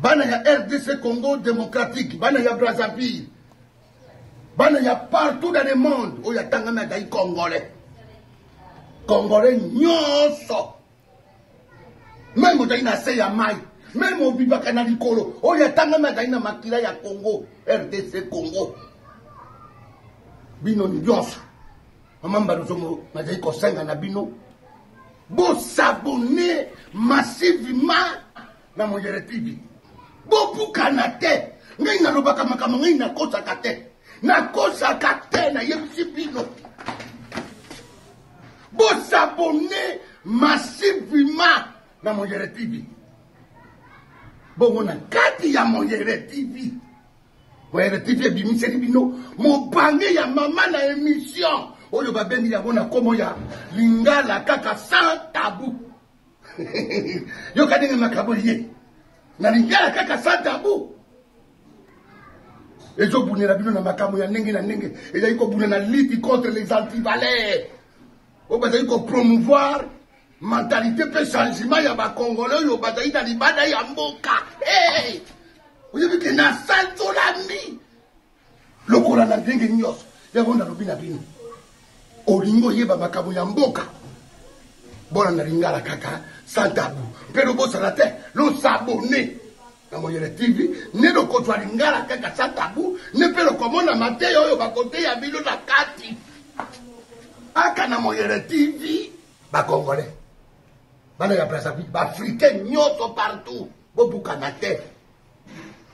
Bana ya RDC Congo démocratique, bana ya Brazzaville, bana ya partout dans le monde oyo atangami azali congolais. Congolais nyonso. Meme ozali na se ya mai, meme obibaka na likolo, oyo atangami azali na makila ya Congo, RDC Congo. Bino nyonso. Mama Mbalozongo nazali kosenga na bino bosabone massivement na Moyere TV. Bobukana te. Ngai nalobaka makambo ngai nakosaka te. Nakosaka te nayebisi bino. Bosabone massivement na Moyere TV. Bongo na kati ya Moyere TV. Moyere TV ebimiseli bino mobange ya mama na emission oyo babengi yango na komo ya lingala kaka sans tabou. Yoka ndenge makambo ye na lingala kaka sans tabou ezobunela bino na makambo ya ndenge na ndenge, ezali kobuna na lutte contre les antivaleurs oyo bazali kopromouvoir mentalité mpe changement ya bakongole oyo bazali na libanda ya mboka. Hey! Oyebi ke nasanzolami lokola na ndenge nyonso. Yango nalobi na bino, olingi oyeba makambo ya mboka, bolanda lingala kaka sans tabou, mpe lobosana te losabone na Moyele TV nde lokozwa lingala kaka sans tabou, nde mpe lokomona mateya oyo bakoteya bino na kati aka na Moyele TV. Ba Congolais, bana ya Brazzaville, ba Africain nyonso partout, bobukana te.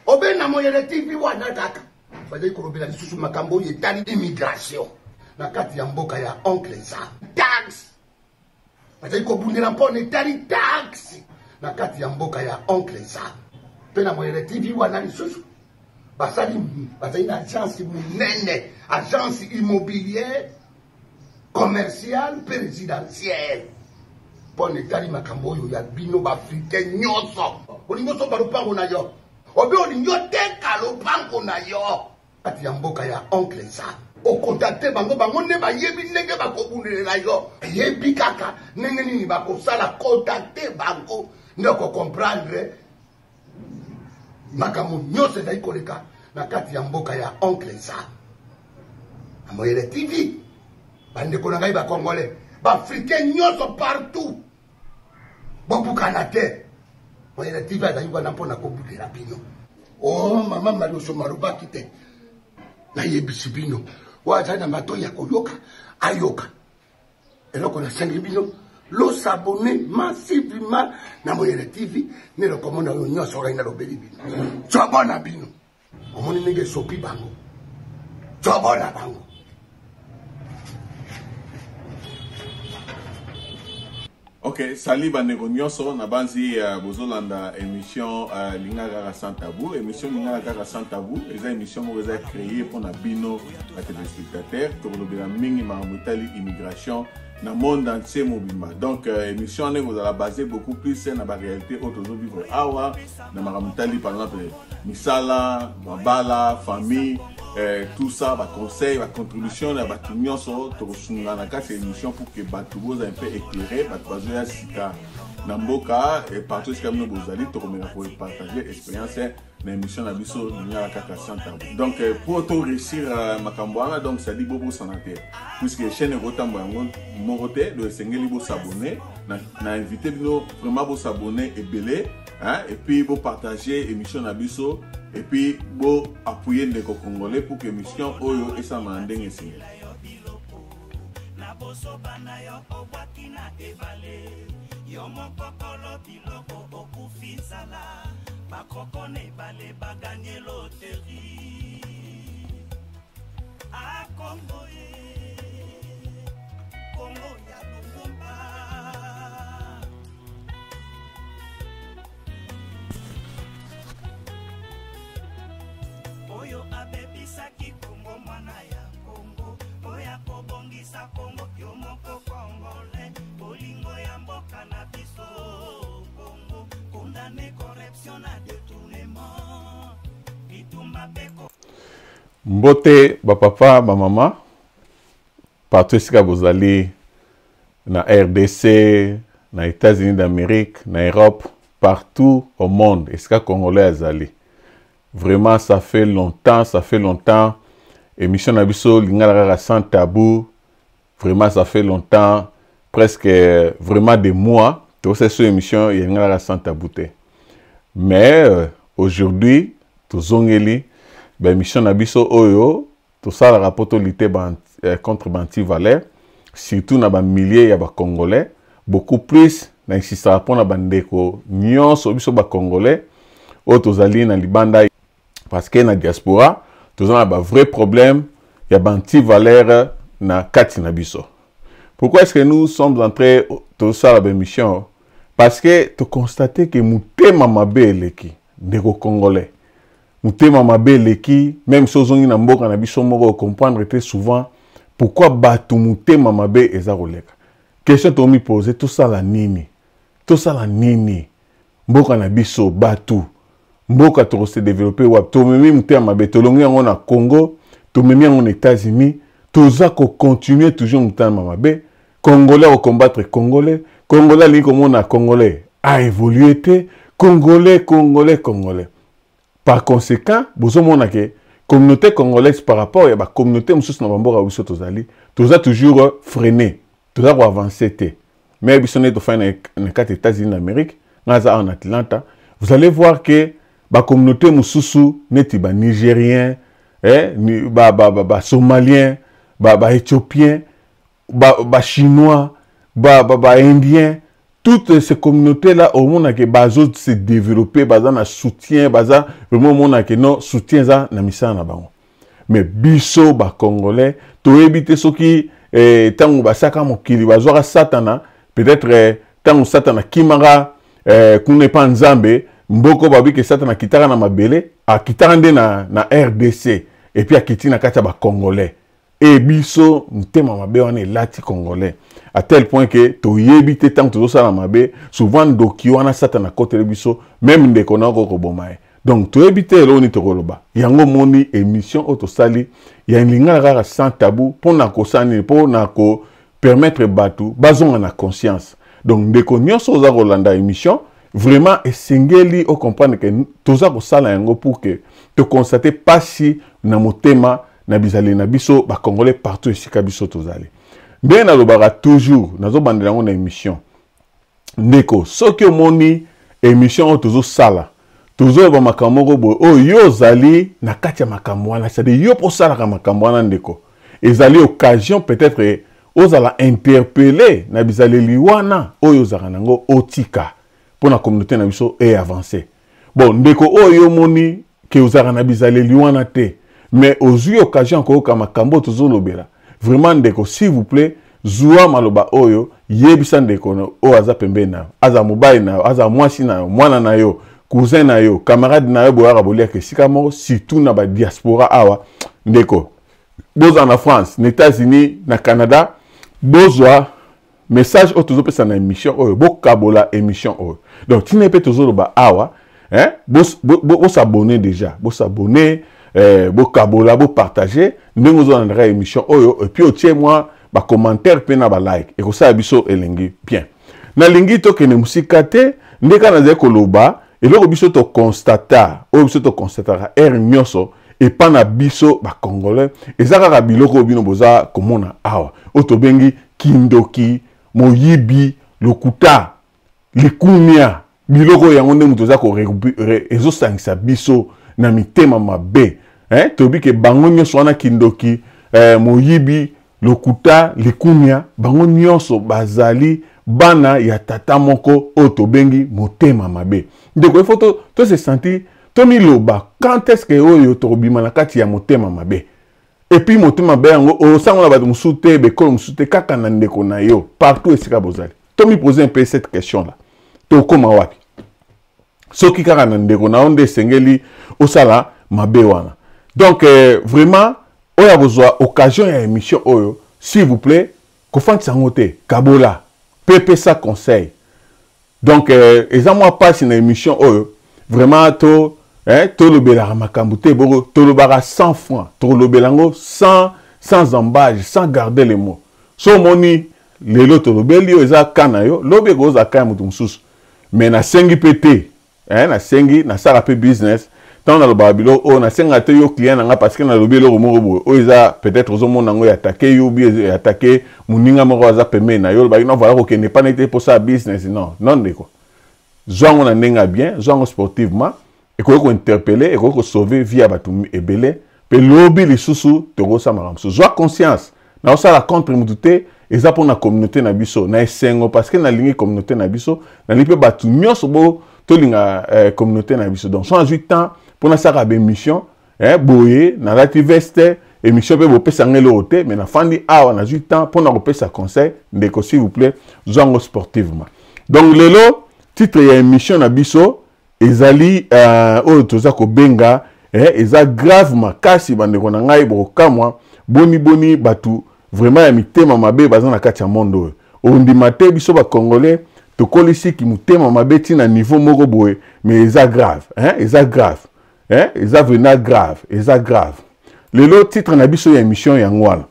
Obe na Moyele TV wana kaka bazali kolobela lisusu makambo oyo etali immigration na kati ya mboka ya oncle Sam. Tax bazali kobundela mpona etali tax na kati ya mboka ya oncle Sam. Mpe na Moyele TV wana lisusu basali bazali na agence monene, agence immobilière commerciale mpe résidentielle mpona etali makambo oyo ya bino baafricain nyonso. Olingi osomba lopango na yo, obe olingi oteka lopango na yo kati ya mboka ya oncle Sam, okontakte bango, bango nde bayebi ndenge bakobundelela yo, bayebi kaka ndenge nini bakosala. Kontakte bango nde okokomprendre makambo nyonso ezali koleka na kati ya mboka ya oncle Sam. Na Moyele TV, bandeko na ngai bakongolais, baafricain nyonso partout, bobukana te. Moyele TV azali wana mpona kobukela bino. Oh, mama Maroso malobaki te, nayebisi bino, oyo azali na matoi ya koyoka ayoka. Eloko nasengi bino, losabone massivement na Moyele TV nde lokomona oyo nyonso ngai nalobeli bino. Tsobo na bino, omoni ndenge esopi bango, tsobo na bango. Ok, salut bandeko nyonso, na banzi bozolanda émission Lingala kaka sans tabou. Émission Lingala kaka sans tabou eza émission moko eza créée mpona bino ba téléspectateurs. Tokolobela mingi makambo etali immigration na monde entier mobimba. Donc émission wana ekozala basée beaucoup plus na ba réalité oyo tozovivre awa, na makambo etali par exemple misala, mabala, famille, tout ça, ba conseil, ba contribution ya bato nyonso tokosunga na kati ya émission pour que bato bozala mpe éclairé, bato bazoya sika na mboka et partout esika bino bozali, tokomeka kopartage expérience na émission na biso Lingala kaka sans tabou. Donc pour to réussir makambo wana, donc ça dit bobosana te, puisque chaîne ekotambola yango moko te, donc esengeli bosabone na invité bino vraiment bosabone ebele, hein, et puis bo partager émission na biso, et puis bo appuyer ndeko congolais pour que émission oyo esalama na ndenge esengeli. Na bosoba na yo obwaki na ebale, yo moko kolo biloko okufi nzala, bakoko na ebale baganye loterie. A Kongo ye, Kongo ya Lumumba. Oyo abebisaki Kongo, mwana ya Kongo, oyo akobongisa Kongo, yo moko Congolais, bolingo ya mboka na biso Kongo, condamné corruption na détournement, bitumba pe ko- Mbote ba papa, ba mama, partout esika bozali na RDC, na États-Unis d'Amérique, na Europe, partout au monde esika congolais azali. Vraiment ça fait longtemps, ça fait longtemps émission na biso lingala kaka sans tabou. Vraiment ça fait longtemps, presque vraiment des mois tosala so émission ya lingala kaka sans tabou te. Mais aujourd'hui tozongeli ba émission na biso oyo tosalaka mpo tolite ba, contre ba anti-valeur, surtout na ba milliers ya ba congolais. Beaucoup plus na insistaka mpona bandeko nyonso biso ba congolais oyo tozali na libanda, parce que na diaspora toza na ba vrai problème ya ba anti-valeur na kati na biso. Pourquoi est-ce que nous sommes en train tosala ba émission? Parce que toconstate que motema mabe eleki ndeko congolais, motema mabe eleki. Même si ozongi na mboka na biso moko, comprendre te souvent pourquoi bato motema mabe eza koleka. Question tomipose: tosala nini? Tosala nini mboka na biso? Bato mboka tokose développer wapi? Tomemi motema mabe, tolongi yango na Congo, tomemi yango na États-Unis, toza kocontinue toujours motema mabe. Congolais akocombattre congolais, congolais alingi komona congolais aévolue te. Congolais, congolais, congolais. Par conséquent, bozomona ke communauté congolaise par rapport ya bacommunauté mosusu na bamboka biso tozali, toza toujours freiné, toza koavance te. Mais biso nde tofai na kati États-Unis d'Amérique, nga aza awa na Atlanta, vous allez voir que bacommunauté mosusu neti banigérien, eh, basomalien, baéthiopien, bachinois, baindien, toutes ces communautés là, omonake bazo se développer, baza na soutien, baza vraiment, omonake non, soutien eza na misala na bango. Mais biso bacongolais toyebi te soki ntango basaka mokili bazwaka Satana, peut-être ntango Satana akimaka kuna epa Nzambe, mboko babiki Satana akitaka na mabele, akitaka nde na RDC et puis akiti na kati ya bacongolais. E biso motema mabe wana elati congolais à tel point que toyebi te ntango tozosala mabe. Souvent ndoki wana Satana akoteli biso, même ndeko na oko koboma ye. Donc toyebi te eloko nini tokoloba. Yango moni émission oyo tosali ya lingala kaka sans tabou, mpona kosala nini? Mpona kopermettre bato bazonga na conscience. Donc ndeko nyonso oza kolanda émission, vraiment esengeli ocomprendre ke toza kosala yango pour que toconstate pasi na motema na bizaleli na biso bacongolais partout esika biso tozali. Ndenge nalobaka toujours, nazobandela yango na émission, ndeko, soki omoni émission oyo tozosala, tozoloba makambo moko boye oyo yo ozali na kati ya makambo wana, c'est-à-dire yo mpo osalaka makambo wana, ndeko, ezali occasion peut-être ozala interpellé na bizaleli wana oyo ozalaka nango, otika mpo na communauté na biso e avance. Bon, ndeko oyo yo omoni ke ozalaka na bizaleli wana te, mais ozwi occasion ya koyoka makambo oyo tozolobela, vraiment ndeko, s'il vous plaît, zuwa maloba oyo, yebisa ndeko oyo aza pembeni na yo, aza mobali na yo, aza mwasi na yo, mwana na yo, cousin na yo, camarade na yo, boyaka boliaka esika moko, surtout na badiaspora awa. Ndeko, bozala na France, na États-Unis, na Canada, bozwa message oyo tozopesa na émission oyo, bokabola émission oyo. Donc ntina mpe tozoloba awa, hein, bosabone déjà, bosabone, bokabola, bopartage ndenge ozolandaka émission oyo, et puis otie mwa bacommentaire mpe na balike, ekosala biso elengi bien. Nalingi tokende mosika te. Nde kaka nazali koloba, eloko biso toconstata, oyo biso toconstataka heure nyonso epa na biso bacongolais, eza kaka biloko oyo bino boza komona awa, oyo tobengi kindoki, moyibi, lokuta, likumia. Biloko oyo yango nde moto eza ezosangisa biso na mitema mabe, eh? Toyebi ke bango nyonso wana, kindoki, moyibi, lokuta, likumia, bango nyonso bazali bana ya tata moko oyo tobengi motema mabe. Ndeko, il faut to se sentir, tomiloba: quand est ce que oyo tokobima na kati ya motema mabe? Et puis motema mabe yango osango na bato mosusu te, bekolo mosusu te, kaka na ndeko na yo, partout esika bozali. Tomipose un peu cette question là: tokóma wapi soki kaka na ndeko na yo nde esengeli osala mabe wana? Donc vraiment, oyo akozwa occasion ya émission oyo, s'il vous plaît, kofandisa yango te, kabola mpe pesa conseil. Donc eza mwa mpasi na émission oyo, vraiment to tolobelaka makambo te boko, tolobaka 100 francs, tolobela yango sans embâge, sans garder les mots. So omoni lelo tolobeli oyo eza ka na yo, lobi ekozala ka ya moto mosusu. Mais nasengi mpe te, eh, nasengi nasala mpe business. Ntango nalobaka biloko oyo, nasengaka te yo client na nga, parce que nalobi eloko moko boye oyo eza peut-être ozomona yango ya yo bi atake moninga moko aza pembeni na yo, olobaki non, voilà, kokende pana ete mposala business. Non, non, ndeko, zwa yango na ndenge ya bien, zwa yango sportivement. Ekoki kointerpeller, ekoki kosauver vie ya bato ebele. Mpe lobi lisusu tokosala makambo mosusu. Zwa conscience, naosala contre motu te, eza mpona communauté na biso na esengo, parce que nalingi communauté na biso, nalingi mpe bato nyonso bo tolinga communauté na biso. Donc so nazwi temps mpo nasalaka baémission boye, nalati veste, émission mpe bopesa ngai eloko te, mais nafandi awa, nazwi temps mpona kopesa conseil. Ndeko, s'il vous plaît, zwa yango sportivement. Donc lelo titre ya émission na biso ezali oyo toza kobenga eza grave makasi. Bandeko na ngai, bokokamwa boni boni bato vraiment ya mitema mabe baza na kati ya monde oyo. Ondima te, biso bacongolais tokolisiki motema mabe ntina niveau moko boye, mais eza grave, hein? Eza grave, hein? Eza vraiment grave, eza grave. Lelo titre na biso ya émission yango wana: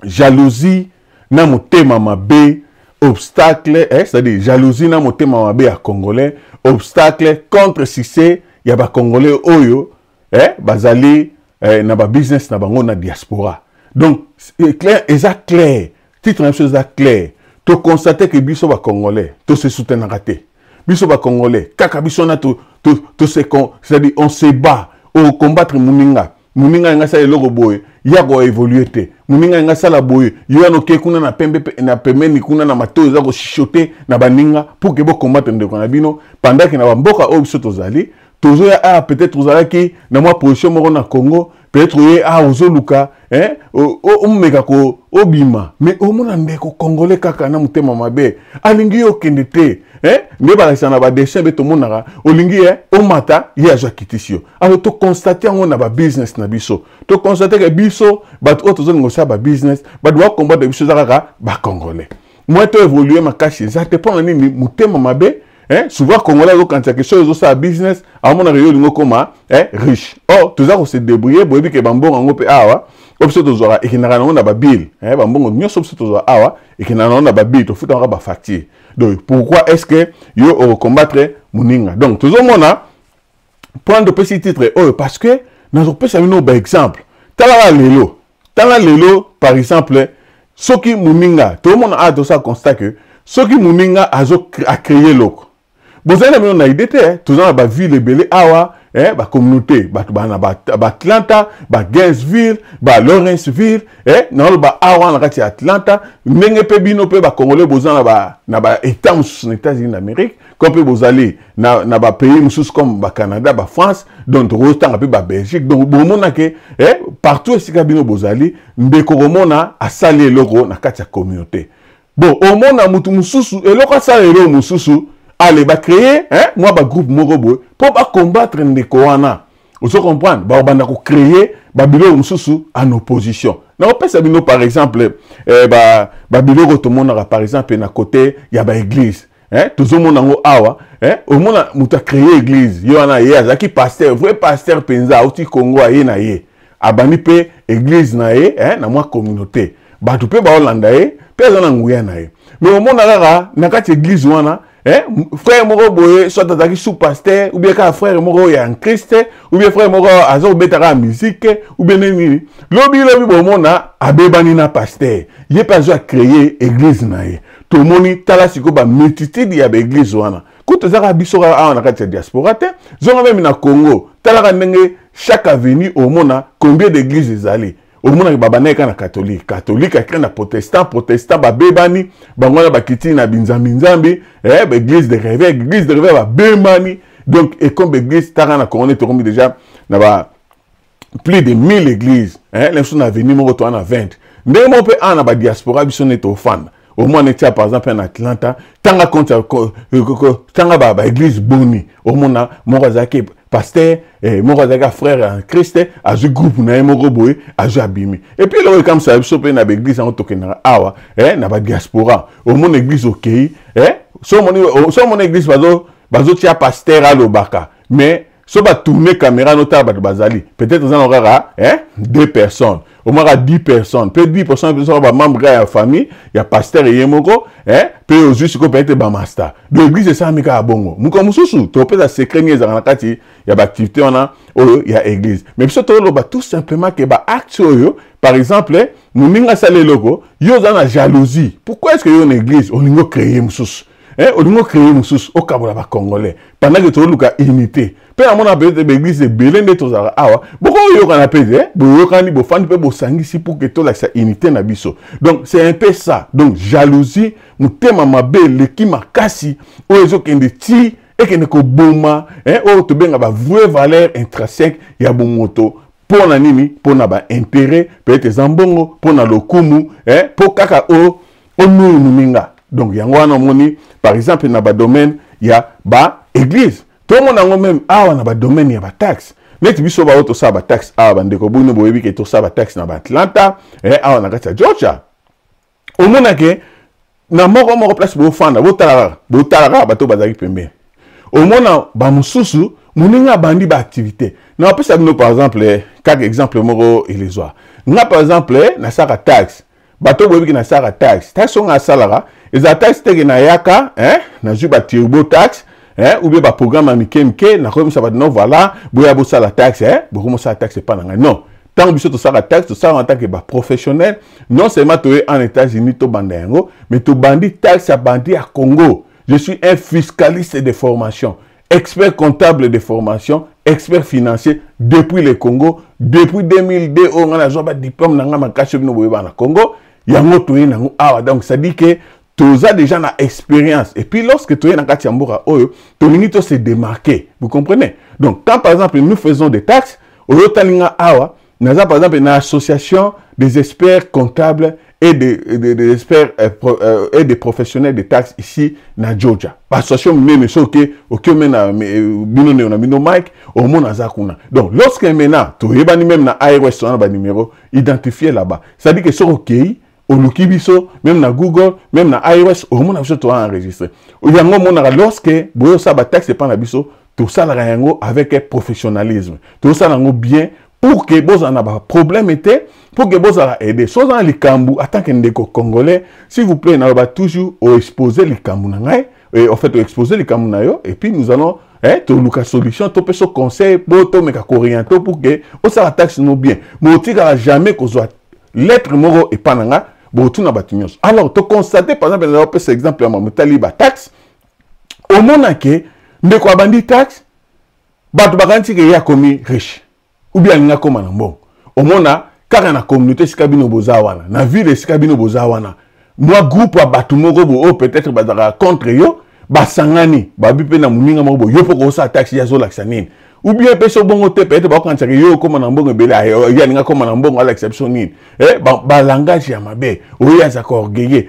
jalousie na motema mabe, obstacle, eh, c'est-à-dire jalousie na motema mabe ya Congolais, obstacle contre succès ya bacongolais oyo bazali na babusiness na bango na diaspora. Donc clair, eza clair, titre na biso eza clair. Toconstate ke biso bacongolais tose soutenaka te. Biso bacongolais kaka biso na to, to, to se, c'est-à-dire on se bat, ocombattre moninga. Moninga yanga asala eloko boye, ya koévoluer te. Moninga yanga asala boye, yo wana oke kuna na pembe na pembeni kuna na matoi, eza kochuchoter na baninga pour ke bocombattre ndeko na bino, pendant ke na bamboka oyo biso tozali, tozoya ah, peut-être ozalaki na mwa position moko na Congo, peut-être oye ah, ozoluka omeka ko obima, mais omona ndeko congolais kaka na motema mabe, alingi yo okende te, nde balakisa na badessin mpe tomonaka, olingi omata, ye azwa akitisi yo. Alors toconstate yango na babusiness na biso, toconstate ke biso bato oyo tozolinga kosala babusiness, bato bacombattre biso eza kaka bacongolais. Moi to évolue makasi eza te. Mpo na nini? Motema mabe, hein? Souvent congolais azokanisa ke soki ozosala business, aomonaka yo olingi okóma riche. Or toza kose débrouiller. Boyebi ke bambongo yango mpe awa oyo biso tozwaka ekendaka nango na babills, hein? Bambongo nyonso biso tozwaka awa ekendaka nango na babills, tofutamaka bafacture. Donc pourquoi est ce que yo okocombattre moninga? Donc tozomona point, topesi titre oyo parce que nazopesa bino baexemple. Talaka lelo, tala lelo par exemple, soki moninga, tozomona awa, tosala constat ke soki moninga azo acréer eloko, bozali na bino na idée te. Toza na baville ebele awa, bacommunauté, bato baa na baAtlanta, baGainesville, baLawrenceville, naoloba awa na kati ya Atlanta, ndenge mpe bino mpe bacongolais boza na baétat mosusu na États-Unis d'Amérique, comme mpe bozali na bapays mosusu comme baCanada, baFrance, donc tokotanga mpe baBelgique. Donc bomona ke partout esika bino bozali, ndeko komona asali eloko na kati ya communauté, bon, omona mutu mosusu eloko asala eloko mosusu, ale bacréer mwa bagroupe moko boye mpo bacombattre ndeko wana. Ozo comprendre, bakobanda kocréer babiloko mosusu en opposition. Nakopesa bino par exemple babiloko tomonaka par exemple na côté ya baéglise, tozomona yango awa, omona moto acréer église, ye wana ye azalaki pasteur, vrai pasteur mpenza, auti Congo, aye na ye, abandi mpe église na ye, na mwa communauté, bato mpe baolanda ye mpe aza na nguya na ye. Mais omona kaka na kati église wana, frère moko boye, soit azalaki sous pasteur ou bien kaka frère moko ya Christ, ou bien frère moko aza kobeta kaka musique ou bien nini nini, lobi lobi bomona abebani na pasteur, ye mpe azwi acréer église na ye. Tomoni, tala sikoyo bamultitude ya baéglise wana. Kutu eza kaka biso kaka awa na kati ya diaspora te, zonga même na Congo, talaka ndenge chaque avenue omona combien d'église ezali. Omonaki babandaki kaka na catholique, catholique akei na protestant, protestant babebani, bango wana bakiti na binzambi-nzambi, baéglise de réveil, église de réveil babembani. Donc ekombe église taka na Congo nde tokomi déjà na ba plus de 1000 églises, na biso na avenue moko toza na 20. Ndenge moko mpe awa na badiaspora biso nde tofanda, omona etia par exemple na Atlanta, tanga compte, tanga baéglise boni. Omona moko azalaki pasteur, moko azalaki frère en Christ, azwi groupe na ye moko boye, azwi abimi. Et puis eloko ekamwisaka biso mpe na baéglise yango tokendaka awa, na badiaspora, omona église okei, so omoni église bazotia pasteur alobaka, mais So batourne caméra notala bato bazali peut-être eza na kaka eh, deux personnes, omaka 10 personnes, mpe 10 personnes mpe soko bamembre kaka ya famille ya pasteur ye moko, eh, mpe ozwi sikoyo peut-être bamaster. Donc église esalami kaka bongo. Mokolo mosusu topesa secret nini ezalaka na kati ya baactivité wana oyo ya église. Mais biso toloba tout simplement ke baacte oyo, par exemple, moninga asali eloko, yo oza na jalousie. Pourquoi est ce que yo na église olingi ocréer mosusu, eh, olingi ocréer mosusu, okabola bacongolais pendant que toluka unité? Mpe namona peut-être baeglise ebele nde tozalaka awa, bokoyokana mpe te, boyokani, bofandi mpe bosangisi pour ke tolakisa unité na biso. Donc c'est un peu ça. Donc jalousie, motema mabe eleki makasi oyo ezokende ti ekende koboma, eh, oyo tobenga ba vraie valeur intrinsèque ya bomoto. Mpo na nini? Mpo na baintérêt, peut-être eza mbongo, mpo na lokumu, eh, mpo kaka onui moninga. Donc yango wana omoni, par exemple, na badomaine ya baeglise, tomona yango même awa na badomaine ya bataxe. Neti biso baoyo tosala bataxe awa, bandeko bino boyebi ke tosala bataxe na baatlanta, eh, awa na kati ya Georgia. Omonake na moko moko place bofanda, botala kaka, botala kaka bato bazalaki pembeni. Omona bamosusu, moninga abandi baactivité. Na bapesa bino par exemple kaka exemple moko illusoire. Nga par exemple nasalaka taxe. Bato boyebi ke nasalaka taxe. Taxe oyo nga asalaka ezala taxe teke nayaka, eh, nazwi baturbo tax, eh, ou bien baprogramme ya mike mike, nakoyebisa bato: "No, voilà, boya bosala taxe, eh, bokomosala taxe epa na ngai." Non, ntango biso tosalaka taxe, tosalaka en tant que baprofessionnel. Non seulement toye en États-Unis tobanda yango, mais tobandi taxe abandi ya Congo. Je suis un fiscaliste de formation, expert comptable de formation, expert financier depuis le Congo, depuis 2002 oyo ngai nazwa badiplôme na ngai makasi. Oyo bino boyeba na Congo, yango toye nango awa. Donc c'est à dire que toza déjà na expérience. Et puis lorsque toye na kati ya mboka oyo, tolingi to se démarquer, vous comprenez? Donc quand par exemple nous faisons des taxes, oyo otali nga awa, naza par exemple na Association des experts comptables et des experts et des professionnels de taxes ici na Georgia. Association monene, soki oki omena bino ndeko na bino Mike, omona aza kuna. Donc lorsque maintenant toyebani même na IRS wana, banuméro identifié là-bas, c'est-à-dire que soki okei oluki biso même na Google, même na IRS, omona biso toa enregistré. Yango omonaka, lorsque boye osala bataxe epa na biso, tosalaka yango avec professionnalisme, tosala yango bien pour que bozala na baproblème te, pour que bozala aide. So oza na likambo en tant que ndeko congolais, s'il vous plaît, naloba toujours oexpose likambo na ngai, et en fait oexpose likambo na yo, et puis nous allons, eh, toluka solution, topesa conseil po tomeka kooriente pour que osala taxe no bien. Mais otikala jamais kozwa lettre moko epa na nga. Botuna bato nyonso. Alors toconstate par exemple, nazopesa exemple ya mamotali bataxe, omona ke ndeko abandi taxe, bato bakanisi ke ye akomi riche ou bien alingi akóma na mbongo. Omona kaka na communauté esika bino boza wana, na ville esika bino boza wana, mwa groupe ya bato moko bo oyo peut-être bazalaka contre yo, basangani, babi mpe na moninga moko bo: "Yo mpo kosala taxe, ye azolakisa nini?" Ou bien mpe so bongo te, peut-être bakokanisaka yo okóma na mbongo ebele, ye alingi akóma na mbongo, alakisa biso nini? Balangage ya mabe oyo azalaka orgueilleux.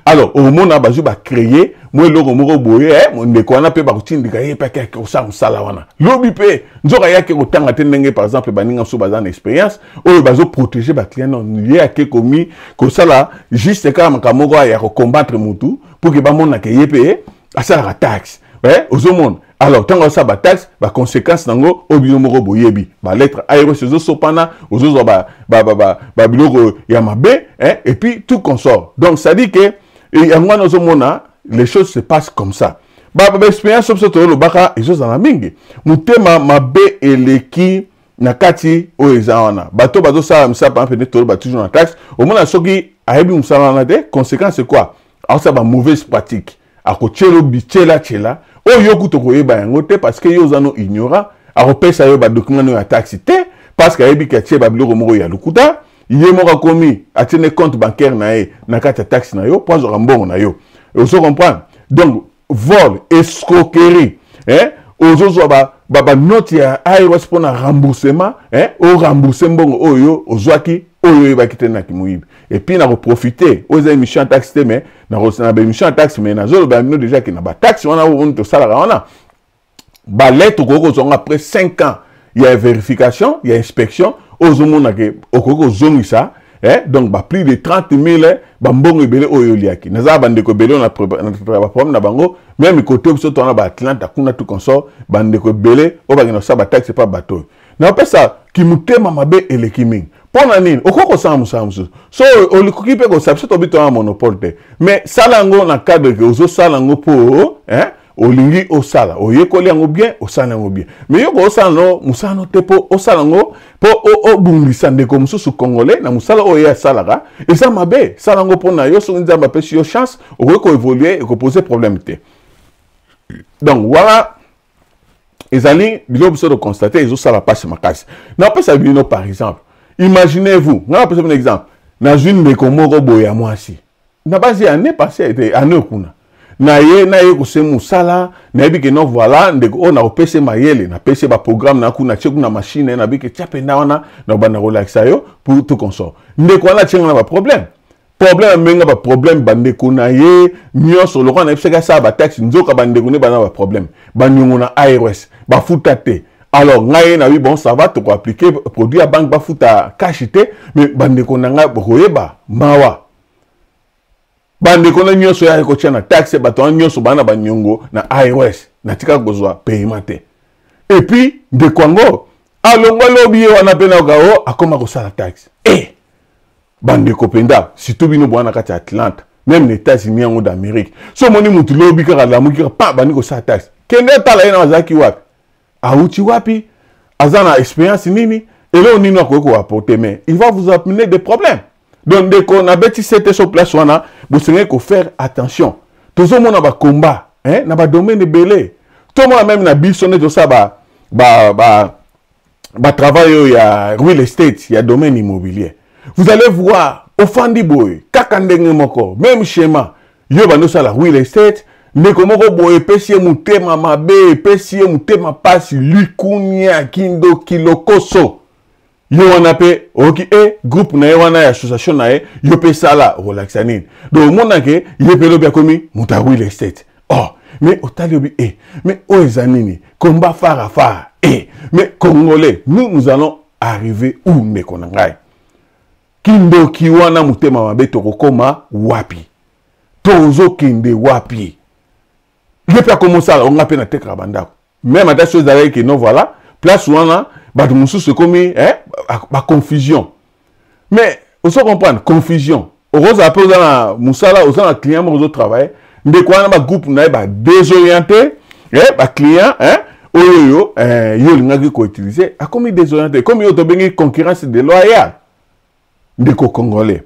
Alors omona bazwi, bacréer mwa eloko moko boye, ndeko wana mpe bakotindika ye mpe akeyaki kosala mosala wana. Lobi mpe nzoka ye ake kotanga te, ndenge par exemple baninga mosusu baza na expérience oyo bazoprotege baclient. Non, ye ake komi kosala juste kaka makambo moko ya kocombattre mutu pour ke bamonaka ye mpe asalaka taxe. Ozomona, alors ntango asala bataxe, baconséquence nango oyo bino moko boyebi, balettre IRS ezosopana, ozozwa babiloko ya mabe, et puis tout consort. Donc c'est à dire que yango wana ozomona, les choses se passent comme ça. Baexpérience biso toyolobaka ezozala mingi, motema mabe eleki na kati oyo eza wana. Bato bazosala misala par exemple, toloba toujours na taxe, omona soki ayebi mosala wana te, conséquence c'est quoi? Aosala bamauvaise pratique, akotiela bitiela-tiela oyo yo kuta koyeba yango te, parce que yo oza no ignorant. Akopesa yo badocument no ya taxe te, parce que ayebi ke atie babiloko moko ya lokuta. Ye moko akomi atie ne compte bancaire na ye na kati ya taxe na yo mpo azwaka mbongo na yo. Ozo comprendre? Donc vol, escroquerie, eh? Ozozwa banote ya IRS mpona remboursement, eh? Orembourse mbongo oyo ozwaki, oyo oyebaki te naki moyibi. Et puis na koprofite, oyo eza émission ya taxe te, mais na baémission ya taxe, mais nazoloba bino déjà ke na bataxe wana oyo tosalaka wana, balettre okoki kozwanga après 5 ans ya vérification, ya inspection. Oyo ozomona ke okoki kozongisa. eh, donc ba plus de 30 000 bambongo ebele oyo oliaki. Naza bandeko ebele na baproblème na bango, même kote biso towana ba Atlanta kuna tout consort, bandeko ebele oyo bakenda kosala bataxe epa bato oyo. Napesa kimutema mabe eleki mingi. Mpo na nini okoki kosala mosala mosusu? So olikoki mpe kosala, biso tobi towana monopole te, mais sala yango na cadre ke ozosala yango mpo eh, olingi osala, oyekoli yango bien, osala yango bien. Mais yo kosala no mosala no te mpo osala yango mpo obungisa ndeko mosusu congolais na mosala oyo ye asalaka, eza mabe. Sala yango mpo na yo, soki Nzambe apesi yo chance, okoki koévolue, ekopose problème te. Donc wana ezali biloko biso toconstate, ezosala mpasi makasi. Napesa bino par exemple, imaginez-vous, ngai napesa bino exemple, nazwi ndeko moko boye ya mwasi na base ya année passée ete année kuna na ye na ye kose mosala, nayebi ke non, voilà, ndeko oyo nakopesa ye mayele, napesi ye baprogramme na kuna, tie kuna machine, nayebi ke tia mpenza wana, nakobanda kolakisa yo pour tout consort. Ndeko wana atienga na baproblème, problème amenga baproblème, bandeko na ye nyonso lokola nayebisaki asala bataxe, nzoka bandeko nde baza na baproblème, baniongo na IRS bafuta te. Alors ngai ye nayebi, bon, ça va, tokoappliquer produit ya banque, bafuta cash te, mais bandeko na ngai bokoyeba mawa, bandeko na nyonso ya ekotia na taxe, bato wana nyonso baa na baniongo na IRS, natikaka kozwa paiement te. Et puis ndeko yango alongwa lobi ye wana mpe nayoka o akoma kosala taxe. E bandeko mpenza, surtout bino bwana kati ya Atlanta, même na États-Unis yango d'Amérique, so omoni mutu lobi kaka alamuki kaka pa bandi kosala taxe, kende tala ye na azalaki wapi, awuti wapi, aza na expérience nini, eloko nini akoki koapporter, mais il va vous amener des problèmes. Donc ndeko, nabeti sete so place wana, bosengeli kofaire attention. Tozomona bacombat, hein, na badomaine ebele, tomona même na biso nde tosala ba, ba, ba, batravail oyo ya real estate, ya domaine immobilier. Vous allez voir, ofandi boye kaka ndenge moko, même schéma, yo bandi osala real estate, ndeko moko boye epesi ye motema mabe, epesi ye motema mpasi, likunia, kindoki, lokoso. Yo wana mpe oyoki e groupe na ye wana ya association na ye, yo mpe sala, okolakisa nini? Donc omonake ye mpe lobi akomi moto ya real estate. Oh, mais otali obi e, mais oyo eza nini? Combat phare à phare. E mais congolais, nous, nous allons arriver où? Ndeko na ngai, kindoki wana, motema mabe, tokokoma wapi? Tozokende wapi? Ye mpe akomosala, onga mpe natekaka bandako, même ata so ezalaki ke non, voilà, place wana bato mosusu ekomi eh, baconfusion. Mais ozo comprendre confusion, okozala mpe oza na mosala, oza na client moko, ozotravaille, ndeko wana bagroupe na ye badésorienté eh, baclient eh, oyo yo eh, yo olingaki koutiliser, akomi désorienté, komi oyo tobengi concurrence déloyale. Ndeko congolais,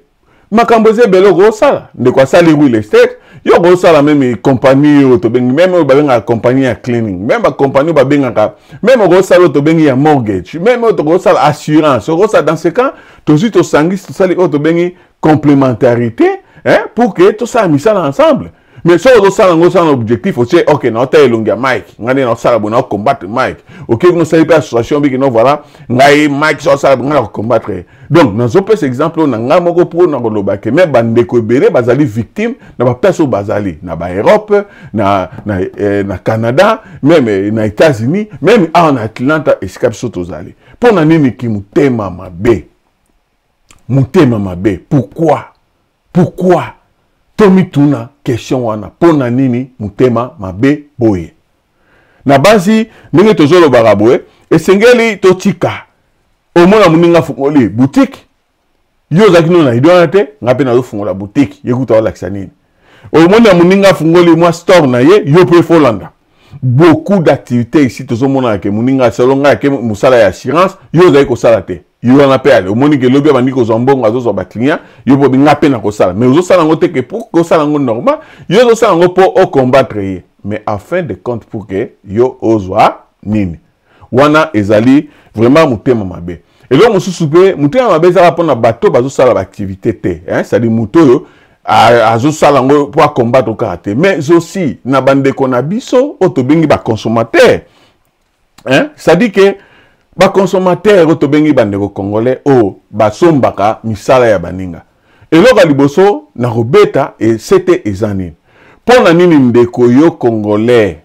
makambo eza ebele okosala. Ndeko asali real estate, yo okosala même compagnie oyo tobengi, même oyo babengaka compagnie ya cleaning, même bacompagnie oyo babengaka, même okosala oyo tobengi ya mortgage, même oyo tokosala assurance, okosala. Dans ce cas, tozwi, tosangisi, tosali oyo tobengi complémentarité, hein, pour que tosala misala ensemble. Mais soki ozosala yango, osala na objectif otie, ok, naotala elongi ya Mike, ngai nde naosala boye, naocombattre Mike. Oke kuna, osali mpe association biki, no, voilà, ngai Mike so osala, ngai nakocombattre. Donc nazopesa exemple oyo na ngai moko mpo na koloba ke me bandeko ebele bazali victime na baplace oyo bazali, na baEurope, na Canada, même na États-Unis, même awa na Atlanta esika biso tozali. Mpo na nini ki motema mabe? Motema mabe, pourquoi? Pourquoi? Tomituna question wana, mpo na nini motema mabe boye? Na basi ndenge tozolobaka boye, esengeli totika. Omona moninga afungoli boutique, yo ozalaki no na idée wana te, ngai mpe nazofungola boutique, ye kuta olakisa nini. Omoni ya moninga afungoli mwa store na ye, yo mpe folanda. Beaucoup d'activités ici tozomonaka ke moninga asalo, ngai ake mosala ya assurance, yo ozali kosala te. Yo wana mpe ale omoni ke lobi abandi kozwa mbongo, azozwa baclient, yo mpo nga mpe na kosala. Mais ozosala yango te ke pour kosala yango normal, yo ozosala yango mpo ocombattre ye, mais en fin de compte pour ke yo ozwa nini? Wana ezali vraiment motema mabe. Eloko mosusu mpe, motema mabe ezaka mpona bato bazosala baactivité te, hein? C'est-à-dire moto oyo azosala yango mpo acombattre kaka te, mais aussi na bandeko na biso oyo tobengi baconsommateur, hein? C'est-à-dire ke baconsommateur oyo tobengi bandeko congolais oyo basombaka misala ya baninga. Eloko ya liboso na kobeta esete eza nini? Mpo na nini, ndeko yo congolais,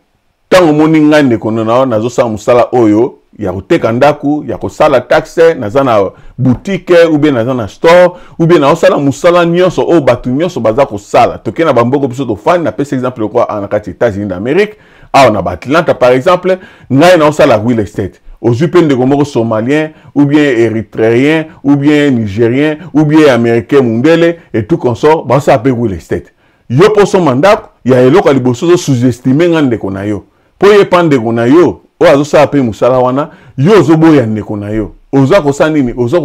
ntango omoni ngai ndeko na yo nazosala mosala oyo ya koteka ndako, ya kosala taxe, naza na boutique ou bien naza na store ou bien naosala mosala nyonso oyo bato nyonso baza kosala. Tokei na bamboka biso tofandi, napesi exemple lokola na kati États-Unis d'Amérique, awa na baAtlanta par exemple, ngai naosala real estate. Ozwi mpe ndeko moko somalien ou bien érythréen ou bien nigérien ou bien américain mundele et tout consort, baosala mpe real estate. Yo mpo osomba ndako ya eloko ya liboso, ozo sous-estime nga ndeko na yo, mpo ye pa ndeko na yo oyo azosala mpe mosala wana, yo ozoboya ndeko na yo. Oza kosala nini? Oza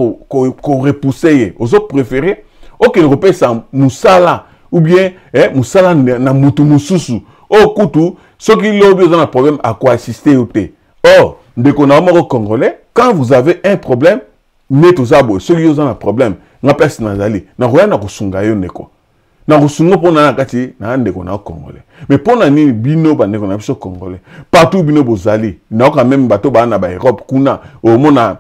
korepousser ye, ozopréférer okende kopesa mosala ou bien mosala na mutu mosusu oyo kutu soki lobi oza na problème akoassister yo te. Or ndeko na yo moko congolais, quand vous avez un problème, nde toza boye, soki yo oza na problème, nga place nazali, nakoya na kosunga yo ndeko, na kosunga mpona na kati na ndeko na congolais. Mais mpona nini bino bandeko na biso congolais, partout bino bozali, nayoka même bato baa na baEurope kuna, omona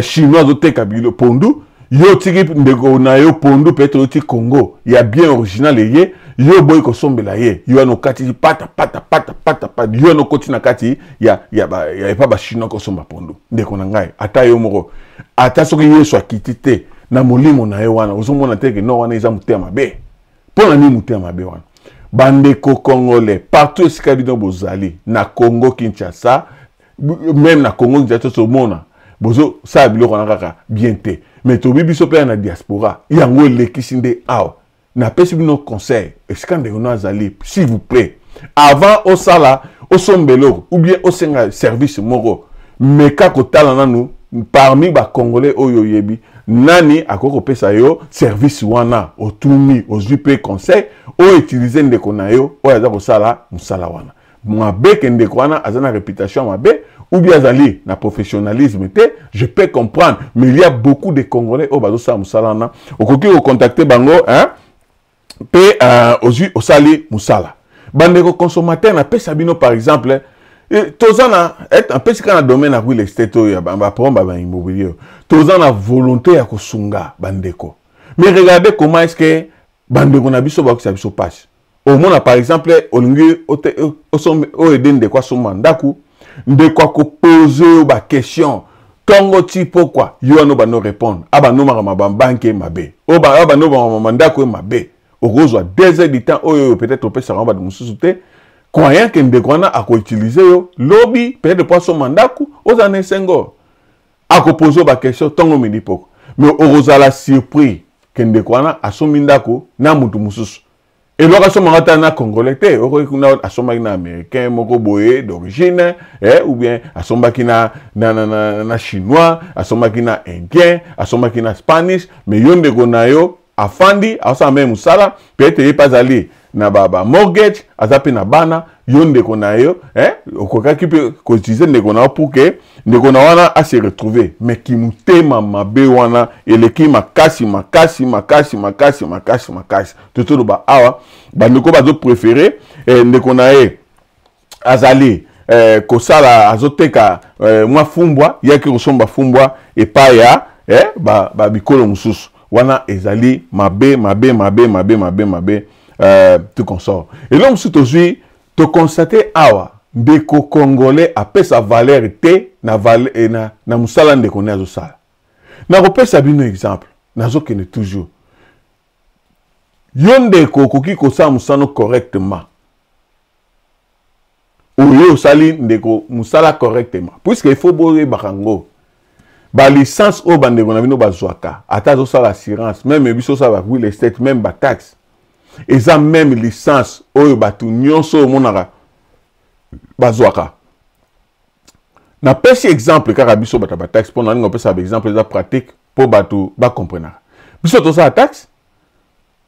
chinois azoteka bilo pondu, yo otiki ndeko na yo pondu, peut-être oti Congo ya bien original, eye yo oboyi kosombela ye, yo wana okati pata pata pata pata pata, yo wana okoti na kati ya epa bachinois kosomba pondu. Ndeko na ngai, ata yo moko, ata soki Yesu akiti te na molimo na ye wana, ozomona te ke no wana eza motema mabe? Mpo na nini motema mabe wana? Bandeko congolais, partout esika bino bozali na Congo Kinshasa, même na Congo Kinshasa tozomona bozosala biloko wana kaka bien te. Mais tobi biso mpe na diaspora, yango elekisi nde awa. Napesi bino conseil, esika ndeko no azali, s'il vous plaît, avant osala, osomba eloko ou bien osenga service moko, meka kotala nanu parmi bacongolais oyo oyebi nani akoki kopesa yo service wana. Otuni, ozwi mpe conseil, oyo utilize ndeko na yo oyo aza kosala mosala wana. Mabe ke ndeko wana aza na réputation mabe ou bien azali na professionnalisme te, je peux comprendre, mais il y a beaucoup de Congolais oyo bazosala mosala wana, okoki kocontacter bango, hein? Mpe ozwi, osali mosala. Bandeko consommateur, napesa bino par exemple, toza na, napesi kaka na domaine ya real estate oyo ya baproblème ya baimmobilier oyo, toza na volonté ya kosunga bandeko. Mais regardez comment est ce que bandeko na biso bakokisa biso mpasi. Omona par exemple, olingi oyo ede ndeko asomba ndako, ndeko akopose oyo baquestion ntongo ti pokwa, yo wana obanda répondre, abanomaka babanke mabe, oyo abanomaka ndako oyo mabe, okozwa 2 heures du temps oyo peut-être opesaka bato mosusu te, croyant ke ndeko wana akoutiliser yo lobi peut-être po asomba ndako, ozala na esengo. Akopose yo baquestion ntongo, midi, poko, mais okozala surpris ke ndeko wana asombi ndako na motu mosusu. Eloko asomaka ata na congolais te, okoki kuna asombaki na américain moko boye d'origine, ou bien asombaki na chinois, asombaki na indien, asombaki na spanish. Mais yo ndeko na yo afandi, asala même mosala, peut-être ye mpe azali na ba mortgage, aza mpe na bana. Yo ndeko na yo, okokaki mpe koutiliser ndeko na yo pour ke ndeko na wana ase retrouver. Mais kimotema mabe wana eleki makasi makasi makasi makasi makasi makasi. Totoloba awa, bandeko bazopréférer ndeko na ye azali kosala, azoteka mwa fumbwa, yaki kosomba fumbwa epai ya ba bikolo mosusu. Wana ezali mabe mabe mabe mabe mabe mabe, tout consort. Eloko mosusu tozwi, toconstater awa, ndeko congolais apesa valeur te na mosala ndeko nde azosala. Nakopesa bino exemple, nazokende toujours. Yo ndeko okoki kosala mosala correctement, oyo osali ndeko mosala correctement, puisque il faut boyebaka yango, balicence oyo bandeko na bino bazwaka, ata azosala assurance, même biso osala ba real estate, même bataxe, eza même licence oyo bato nyonso oyo omonaka bazwaka. Napesi exemple kaka biso bato ya bataxe, mpo nalinga opesa baexemple eza pratique mpo bato bacomprenaka. Biso tosala taxe,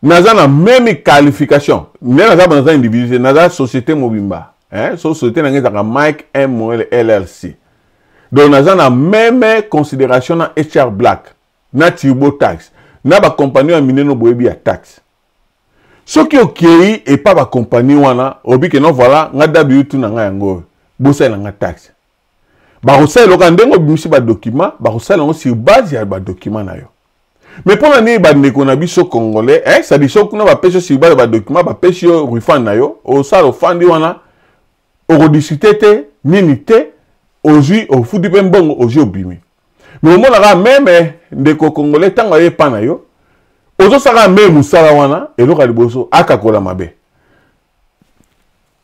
naza na même qualification, nde naza individu te, naza société mobimba, hein? So société na ngai ezalaka Mike M Moel LLC. Donc naza na même considération na HR Black, na Turbo Tax, na bakompagnie ya minene boyebi ya taxe. Soki okei epa bakompagnie wana, oyebi ke non, voilà, nga W2 na ngai yango oyo, bosalela nga taxe, bakosala eloko ndenge obimisi badocument, bakosala yango sur base ya badocument na yo. Mais mpo na nini bandeko na biso congolais, eh, c'est-à-dire soki kuna bapesi yo sur base ya badocument, bapesi yo refund na yo, osala, ofandi wana, okodiscuter te nini te. Ozwi, ofuti mpe mbongo, ozwi, obimi. Mais omonaka meme ndeko congolais, ntango aye epa na yo, ozosaka meme mosala wana, eloko ya liboso akakola mabe,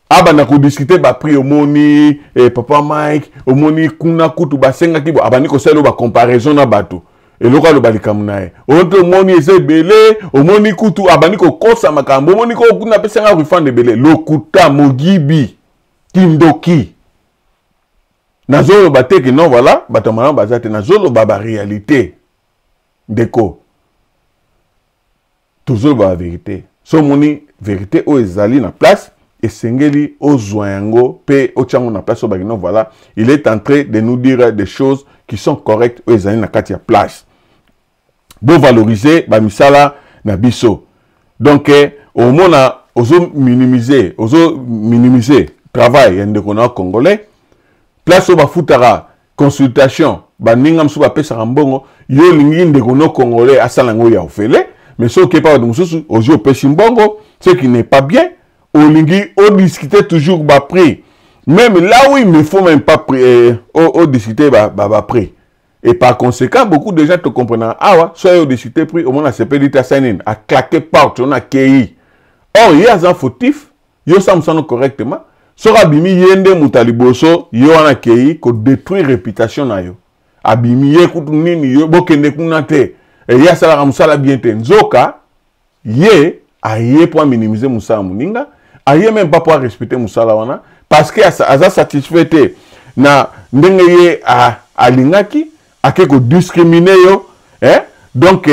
abanda kodiscute baprix. Omoni papa Mike, omoni kuna kutu basengaki bo, abandi kosala oyo bacomparaison na bato, eloko aloba likambo na ye oyo te. Omoni eza ebele, omoni kutu abandi kokosa makambo, omoni ko kuna apesanga refund ebele. Lokuta, moyibi, kindoki. Nazoloba te ke non, voilà, bato ya malamu baza te. Nazoloba baréalité, ndeko, tozoloba bavérité. So omoni vérité oyo ezali na place, esengeli ozwa yango mpe otya yango na place oyo baki non, voilà, il est en train de nous dire des choses qui sont correctes, oyo ezali na kati ya place. Bovalorize bamisala na biso. Donc omona ozominimize, ozominimize travail ya ndeko na congolais. Place oyo bafutaka consultation, baninga mosusu bapesaka mbongo, yo olingi ndeko no congolais asala yango ya ofele. Mais soki okepa bato mosusu, ozwi, opesi mbongo, ce qui n'est pas bien. Olingi odiscute toujours baprix, même là où il ne faut même pas odiscute baprix ba, ba Et par conséquent, beaucoup de gens te comprennent. Awa soki odiscute prix, omona asepeli te, asali nini? Aclaque porte ona, akei. Or ye aza fautif, yo osala mosano correctement. Soki abimi, ye nde moto ya liboso ye wana akei kodétruire réputation na yo. Abimi ye kutu nini, yo bokende kuna te, ye asalaka mosala bien te. Nzoka ye aye mpo aminimize mosala moninga, aye même pas mpo arespecte mosala wana, parce que aza satisfait te na ndenge ye alingaki, ake kodiscrimine yo, eh? Donc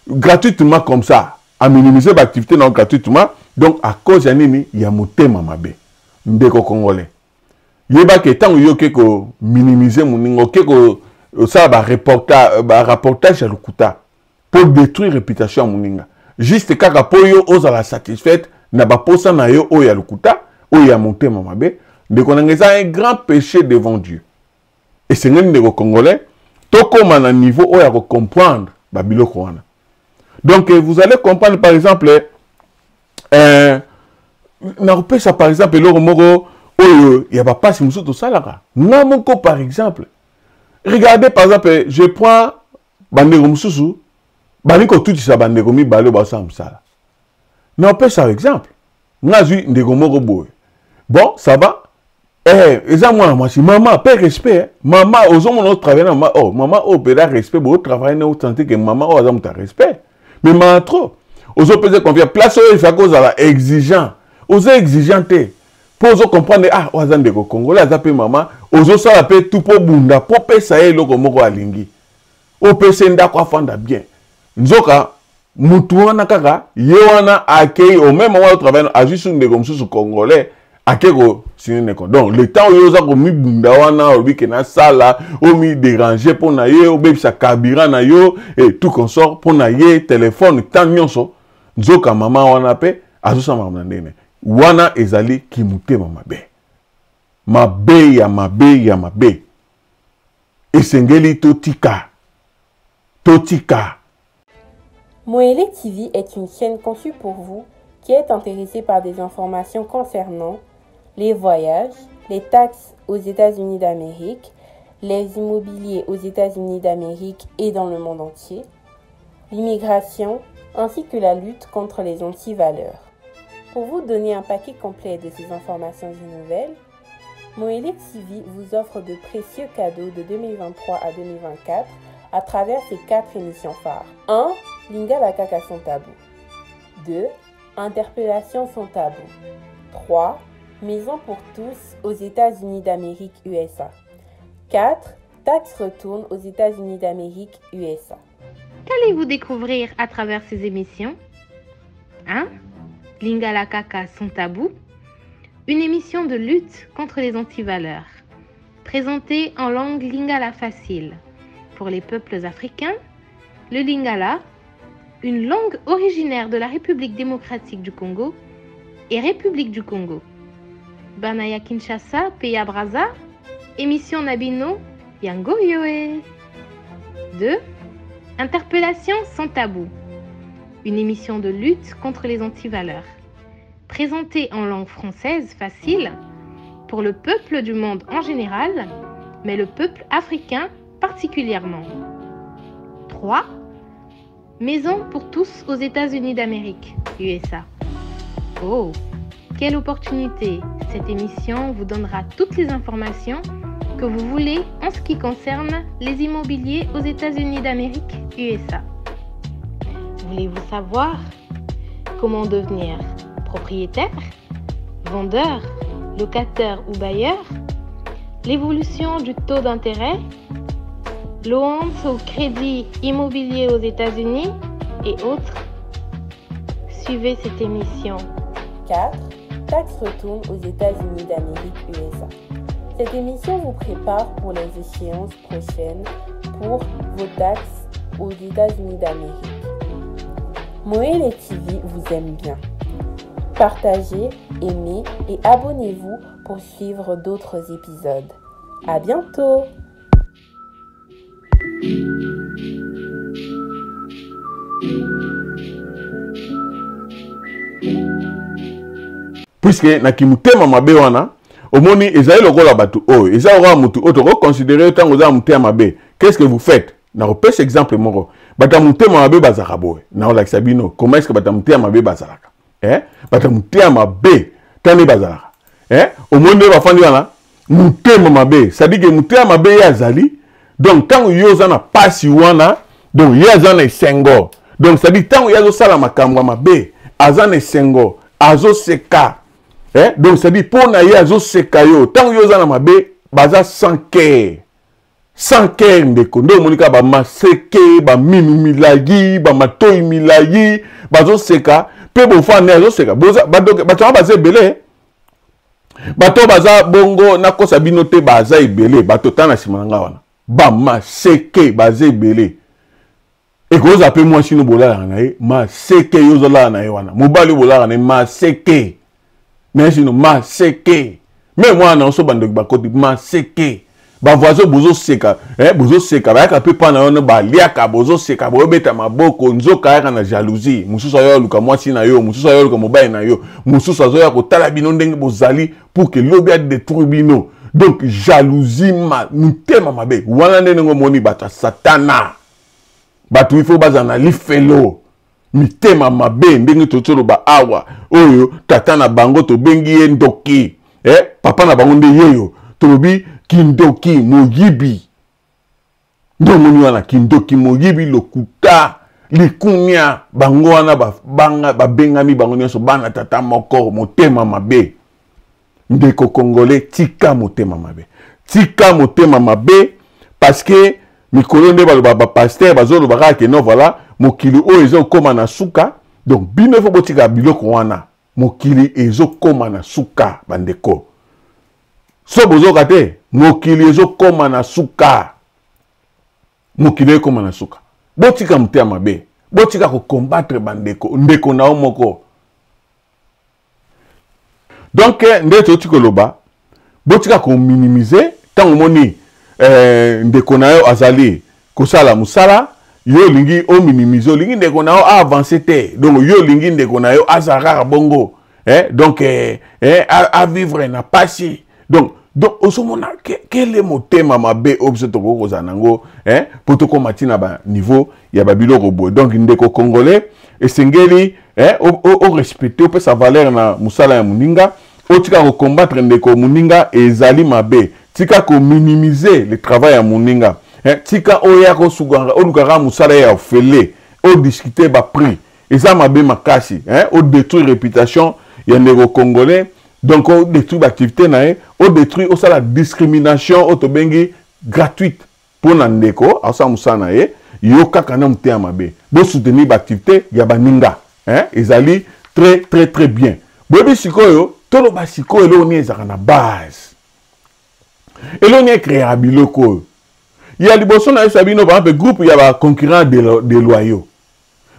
gratuitement comme ça, aminimize baactivité na yo gratuitement. Donc à cause ya nini? Ya motema mabe. Ndeko congolais, yebaki ntango yo oke kominimize moninga, oke kosala barapportage ya lokuta mpo détruire réputation ya moninga, juste kaka mpo yo ozala satisfaite na baposa na yo oyo ya lokuta, oyo ya motema mabe, ndeko nanga, eza un grand péché devant Dieu. Esengeli, ndeko congolais, tokóma na niveau oyo ya kocomprendre babiloko wana. Donc vous allez comprendre, par exemple, nakopesa par exemple eloko moko oyo ya bapasi mosusu tosalaka nga moko. Par exemple, regardez, par exemple, je prends bandeko mosusu balingi kotutisa bandeko mibale oyo basala mosala. Naopesa exemple, nga azwi ndeko moko boye, bon, ça va, eza mwana mwasi, mama pe respect, eh. Mama ozomona otravaille na mama, oh, mama oyo mpela respect, boye otravaille na osentir ke mama oyo aza moto ya respect. Mais maa trop ozopesa confiance, place oyo efaki ozala exigeant, oza exigeant te, mpo ozocomprendre, ah, oyo aza ndeko congolais, aza mpe mama, ozosala mpe tu mpo bunda mpo pesa ye eloko moko alingi, opesa ye ndako afanda bien. Nzoka mutu wana kaka ye wana akei au même moment otravaille, azwi su ndeko mosusu congolais, ake kosine ndeko. Donc le temps oyo oza komibunda wana, olobi ke nasala, omidérange mpo na ye, obebisa carburant na yo et tout consort mpo na ye, telefone temps nyonso, nzoka mama wana mpe azosala makambo na ndenge wana. Ezali kimotema mabe, mabe ya mabe ya mabe. Esengeli totika, totika. Moele TV est une chaîne conçue pour vous qui êtes intéressé par des informations concernant les voyages, les taxes aux États-Unis d'Amérique, les immobiliers aux États-Unis d'Amérique et dans le monde entier, l'immigration ainsi que la lutte contre les antivaleurs. Pour vous donner un paquet complet de ces informations et nouvelles, Moele TV vous offre de précieux cadeaux de 2023 à 2024 à travers ses quatre émissions phares. 1. Lingala Kaka sans tabou. 2. Interpellation sans tabou. 3. Maison pour tous aux États-Unis d'Amérique, USA. 4. Taxe retourne aux États-Unis d'Amérique, USA. Qu'allez-vous découvrir à travers ces émissions? 1. Lingala Kaka sans tabou. Une émission de lutte contre les antivaleurs. Présentée en langue lingala facile. Pour les peuples africains, le lingala, une langue originaire de la République démocratique du Congo et République du Congo. Bana ya Kinshasa, pe ya Brazza, émission na bino, yango oyo. 2. Interpellation sans tabou. Une émission de lutte contre les antivaleurs. Présentée en langue française facile pour le peuple du monde en général, mais le peuple africain particulièrement. 3. Maison pour tous aux États-Unis d'Amérique, USA. Oh, quelle opportunité Cette émission vous donnera toutes les informations que vous voulez en ce qui concerne les immobiliers aux États-Unis d'Amérique, USA. Voulez-vous savoir comment devenir propriétaire, vendeur, locataire ou bailleur L'évolution du taux d'intérêt Loans au crédit immobilier aux États-Unis et autres Suivez cette émission. 4. Taxe retourne aux États-Unis d'Amérique USA. Cette émission vous prépare pour les échéances prochaines pour vos taxes aux États-Unis d'Amérique. Moël TV vous aime bien. Partagez, aimez et abonnez-vous pour suivre d'autres épisodes. À bientôt! Puisque na kimutema mabe wana omoni ezali lokola bato oyo eza lokola motu oyo tokoconsidere yo ntango oza na motema mabe. Qu'est-ce que vous faites? Nakopesa exemple moko. Bato ya motema mabe bazalaka boye, nakolakisa bino comment est-ce que bato ya motema mabe bazalaka, eh? Bato ya motema mabe tani bazalaka, eh? Omoni nde bafandi wana motema mabe, c'est-à-dire que motema mabe ye azali, donc ntango yo oza na pasi wana, donc ye aza na esengo, donc c'est-à-dire ntango ye azosala makambo ya mabe aza na esengo, azoseka, eh? Donc c'est-à-dire mpo na ye azoseka yo ntango yo oza na mabe, baza sans cœur, sans cœur ndeko. Nde omoni kaka bamaseke, baminu milai, bamatoi milai, bazoseka mpe bofanda nde azoseka. Bato wana baza ebele, bato baza bongo, nakosa bino te, baza ebele. Bato ta na nsima na nga wana bamaseke baza ebele. Ekozala mpe mwasi no bolalaka na ye maseke, yo ozolala na ye wana, mobali oyo bolalaka na ye maseke, mais sino maseke me mwana na yo so bandoki bakoti maseke, bavoisin bozoseka, eh, bozoseka, bayaka mpe mpa na yo baliaka, bozoseka, boyobeta maboko, nzoka ayaka na jalousie. Mosusu ayoya luka mwasi na yo, mosusu ayoya luka mobali na yo, mosusu azoya kotala bino ndenge bozali pour que lobi adétruire bino. Donc jalousie, motema mabe wana nde ndenge omoni bato ya satana, bato ifo bazala na lifelo, mitema mabe ndenge tozoloba awa. Oyo tata na bango tobengi ye ndoki, eh? Papa na bango nde yeyo tolobi kindoki moyibi, nde omoni wana kindoki moyibi, lokuta, likunya, bango wana babengami bango nyonso bana tata moko, motema mabe. Ndeko congolais, tika motema mabe, tika motema mabe, parce que mikolo nde baloba bapasteur bazoloba kaka ke non, voilà, mokili oyo ezokóma na suka. Donc bino ifo botika biloko wana, mokili ezokóma na suka bandeko. So bozoka te, mokili ezokóma na suka, mokili ekóma na suka. Botika motema mabe, botika kokombattre bandeko, ndeko na yo moko. Donc nde toyoti koloba, botika kominimize ntango omoni ndeko na yo azali kosala mosala, yo olingi ominimize, olingi ndeko na yo aavance te, donc yo olingi ndeko na yo azala kaka bongo, donc avivre na pasi. Donc ozomona kele motema mabe oyo biso tokoki kozala nango, mpo tokóma ntina baniveau ya babiloko boye. Donc ndeko congolais, esengeli orespecte, opesa valeur na mosala ya moninga, otika kokombattre ndeko moninga, ezali mabe. Tika kominimize le travail ya moninga, tika oya kosukaka olukaka mosala ya ofele, odiscute baprix, eza mabe makasi, odétruire réputation ya ndeko congolais, donc odétruire baactivité na ye, odétruire, osala discrimination oyo tobengi gratuite mpo na ndeko asala mosala na ye, yo kaka na motema mabe. Bosoutenir baactivité ya baninga, ezali très très très bien. Boyebi sikoyo, toloba sikoyo eloko nini ezalaka na base, eloko nini ecréaka biloko oyo ya liboso. Nayebisa bino, par exemple, groupe ya baconcurrent déloyaux,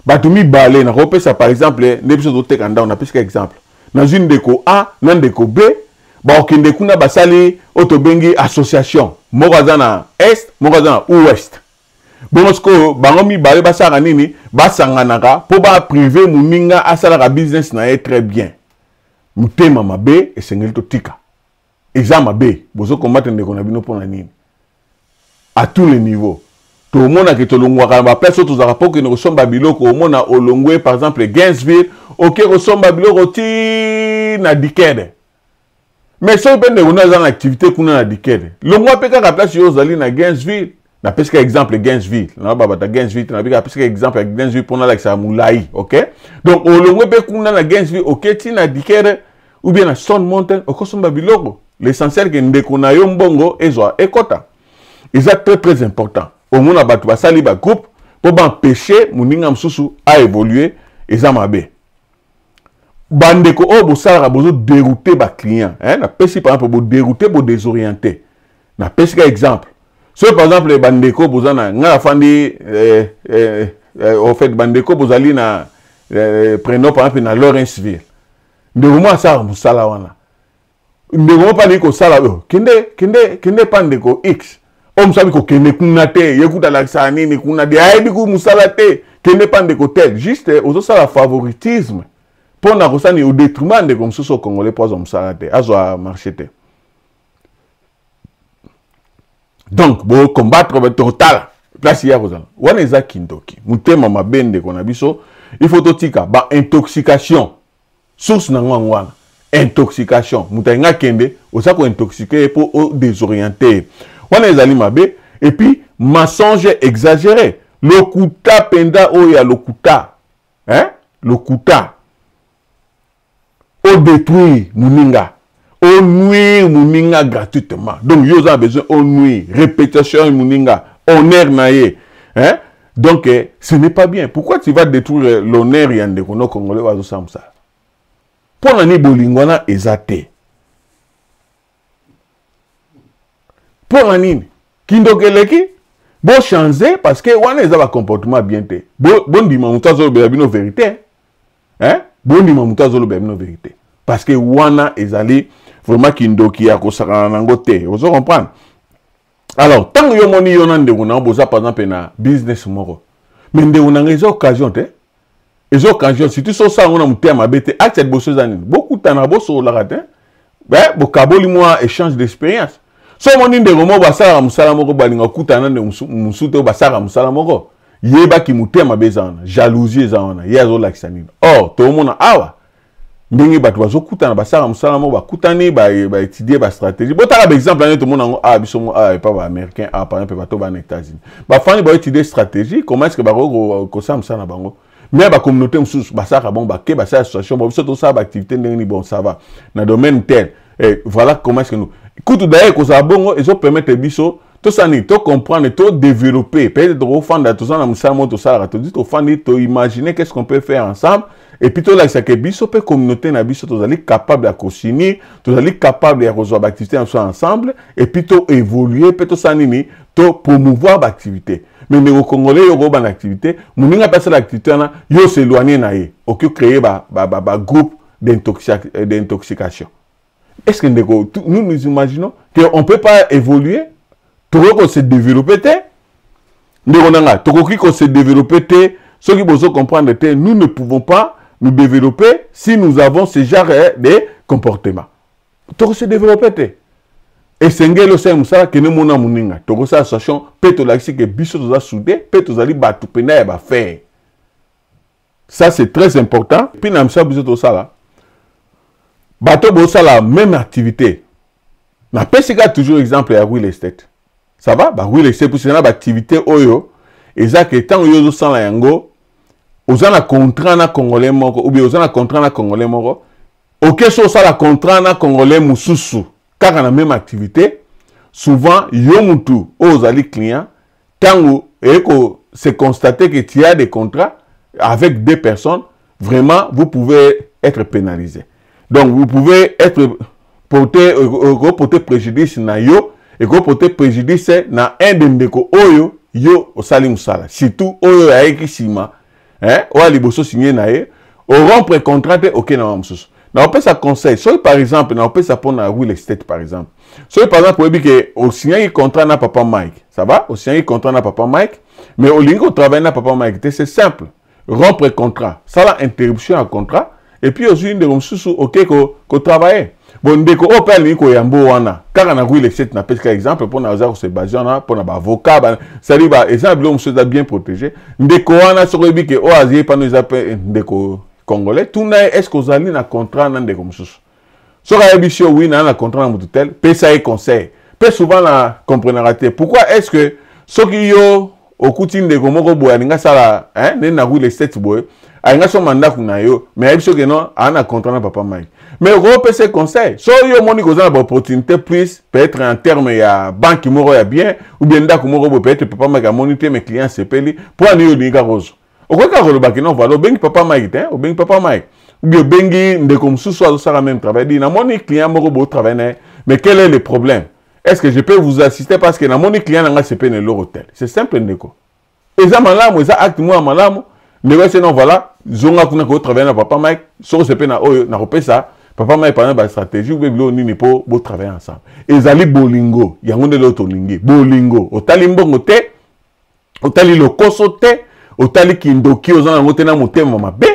bato mibale. Nakopesa par exemple nde biso toteka ndako, napesika exemple, nazwi ndeko A na ndeko B, bakokende kuna, basali oyo tobengi association, moko aza na est, moko aza na ouest. Bongo sikoyo bango mibale basalaka nini? Basanganaka mpo baprive moninga asalaka business na ye très bien. Motema mabe esengeli totika, eza mabe. Bozokombatre ndeko na bino mpo na nini? À tous les niveaux. Tomona ke tolongwaka na baplace oyo tozalaka mpo okende kosomba biloko, omona olongwe par exemple Gainesville, oke kosomba biloko ti na Dikede. Mais soki mpe ndeko no aza na activité kuna na Dikede, longwa mpe kaka place yo ozali na Gainesville. Napesika exemple Gainesville, naloba bato ya Gainesville te, nabika napesika exemple ya Gainesville mpo nalakisaka molai, ok? Donc olongwe mpe kuna na Gainesville, oke ti na Dikede ou bien na Stone Mountain, okosomba biloko. L'essentiel ke ndeko na yo mbongo ezwa ekota. Eza très très important. Omona bato basali ba groupe mpo baempêche moninga mosusu a évoluer, eza mabe. Bandeko oyo bosalaka bozo dérouter ba client, hein? Napesi par exemple bo dérouter, bo désorienter. Napesi ka exemple. Soki par exemple bandeko boza na ngai nafandi au fait bandeko bozali na prenons par exemple na Lawrenceville, ndeko moko asalaka mosala wana, ndeko moko mpe alingi kosala oyo, kende kende kende epa ndeko X oyo mosu abi kokende kuna te, ye kuta alakisaka nini kuna de ayebi ku mosala te, kende epa ndeko tel. Juste ozosala favoritisme mpo na kosala au détriment ya ndeko mosusu oyo congolais mpo azwa mosala te, azwa marché te. Donc bocombattre totala place ya kozala wana eza kindoki, motema mabe. Ndeko na biso, il faut totika baintoxication. Source nango yango wana, intoxication. Moto alingi akende, oza kointoxiquer ye mpo odésorienter ye, wana ezali mabe. Et puis mensonge exagéré, lokuta mpenza oyo ya lokuta, hein? Lokuta odétruire moninga, onuire moninga gratuitement. Donc yo oza na besoin onuire répétition ya moninga, honneur na ye, hein? Donc ce n'est pas bien. Pourquoi tu vas détruire l'honneur ya ndeko no congolais oyo azosala mosala? Mpo na nini bolingo wana eza te? Mpo na nini kindoki eleki? Bochange, parce que wana eza bacomportement bien te. Bondima moto azolobela bino vérité, hein? Bondima moto azolobela bino vérité, parce que wana ezali vraiment kindoki ya kosakana nango te. Ozo comprendre? Alors ntango yo moni yo na ndeko na yo boza par exemple na business moko, mais ndeko na ngai, eza occasion te, eza occasion, surtout so osala yango na motema mabe te. Acte ya liboso eza nini? Bokutana, bosololaka te, bokaboli mwa échange d'expérience. So omoni ndeko moko basalaka mosala moko, balinga kokutana na ndeko mosusu te oyo basalaka mosala moko, yebaki motema mabe eza wana, jalousie eza wana. Ye azolakisa nini? Or toomona awa ndenge bato bazokutana, basalaka mosala moko, bakutani, baétudie bastratégie. Botala baexemple ane tomona yango awa biso mo awa epa baaméricain awa, par exemple bato bana États-Unis bafandi, baétudie stratégie, comment est ce que bakoki kosala mosala na bango. Mais bacommunauté mosusu basalaka bongo, bake basala association, bon, biso tosala baactivité ndenge nini, bon, ça va na domaine tel et voilà comment est ce que nous kutu d'ailleurs kozala bongo ezopermettre biso tosala nini, tocomprendre, todévelopper. Peut-être tokofanda, toza na mosala moko tosalaka, todi tofandi, toimaginer qu'est ce qu'on peut faire ensemble et puis tolakisaka biso mpe communauté na biso tozali capable ya kosunir, tozali capable ya kozwa baactivité na biso ensemble et puis toévoluer mpe tosala nini, topromouvoir baactivité. Mais ndeko congolais, yo koyeba na activité, moninga mpe asala activité wana, yo s'éloigner na ye, oki créer bagroupe d'intoxication. Est-ce que ndeko, nous nous imaginons qu'on peut pas évoluer? Tokoki kose développer te, ndeko na ngai, tokoki kose développer te. Soki bozo comprendre te, nous ne pouvons pas nous développer si nous avons ce genre de comportement. Tokose développer te. Esengeli osala mosala, kende mona moninga, tokosala association mpe tolakisi ke biso toza soudé mpe tozali bato mpenza ya baaffaires. Ça, c'est très important. Puis na mosala biso tosala, bato bosala même activité, napesi kaka toujours exemple ya real estate, ça va? Ba real estate, puisque na baactivité oyo eza ke ntango yo ozosala yango, oza na contrat na congolais moko ou bien oza na contrat na congolais moko, oke so osala contrat na congolais mosusu kaka na même activité, souvent yo mutu oyo ozali client, ntango eye se constater que tu as des contrats avec deux personnes, vraiment vous pouvez être pénalisé. Donc vous pouvez être porté, porter préjudice na yo, ekoporter préjudice na un de ndeko oyo yo osali mosala, surtout oyo ayeki nsima, oyo ya liboso signe na ye, orompre contrat te, okei na wa mosusu. Naopesa conseil, soki par exemple naopesa mpona real estate, par exemple soki par exemple oyebi ke osignaki contrat na papa Mike, ça va, osignaki contrat na papa Mike, mais olingi kotravaille na papa Mike te, c'est simple: rompre contrat, sala interruption ya contrat et puis ozwi ndeko mosusu, oke kotravaille. Bon, ndeko oyo mpe alingi koyamba wana kaka na real estate, napesi ka exemple mpona aza kose base wana mpona baavocat ba, c'est-à-dire ba, eza na biloko mosusu eza bien protégé. Ndeko wana soki oyebi ke oyo azie pano eza mpe ndeko congolais, tuna ye: est ce que ozali na contrat na ndeko mosusu? Soki ayebisi yo: oui, naa na contrat na motu tel, pesa ye conseil. Mpe souvent na comprenaka te pourquoi est ce que soki yo okuti ndeko moko boye alingi asala ndenge na real estate boye, alingi asomba ndako na yo, mais ayebi soki non, aa na contrat na papa Mike. Mais okopesa ye conseil. So yo omoni koza na baopportunité plus, peut-être en terme ya banque moko ya bien ou bien ndako moko boye, peut-être papa Mike amoni te, mais client asepeli, mpo ani yo olingi kaka kozwa, okoki kaka koloba ke non, voilà, obengi papa Mike te, obengi papa Mike ou bien obengi ndeko mosusu azosala même travail: di namoni client moko boye otravaille na ye, mais quel est le problème? Est ce que je peux vous assister? Parce que namoni client na nga sepeli na eloko tel. C'est simple, ndeko, eza malamu, eza acte moko ya malamu. Ndeko ese: non, voilà, zonga kuna kotravaille na papa Mike. Soki osepe na oyo nakopesa papa Mike pendant bastratégie ube biloko nini mpo botravaille ensemble. Ezali bolingo, yango nde lelo tolingi bolingo. Otali mbongo te, otali lokoso te, otali kindoki oza nango te na motema mabe,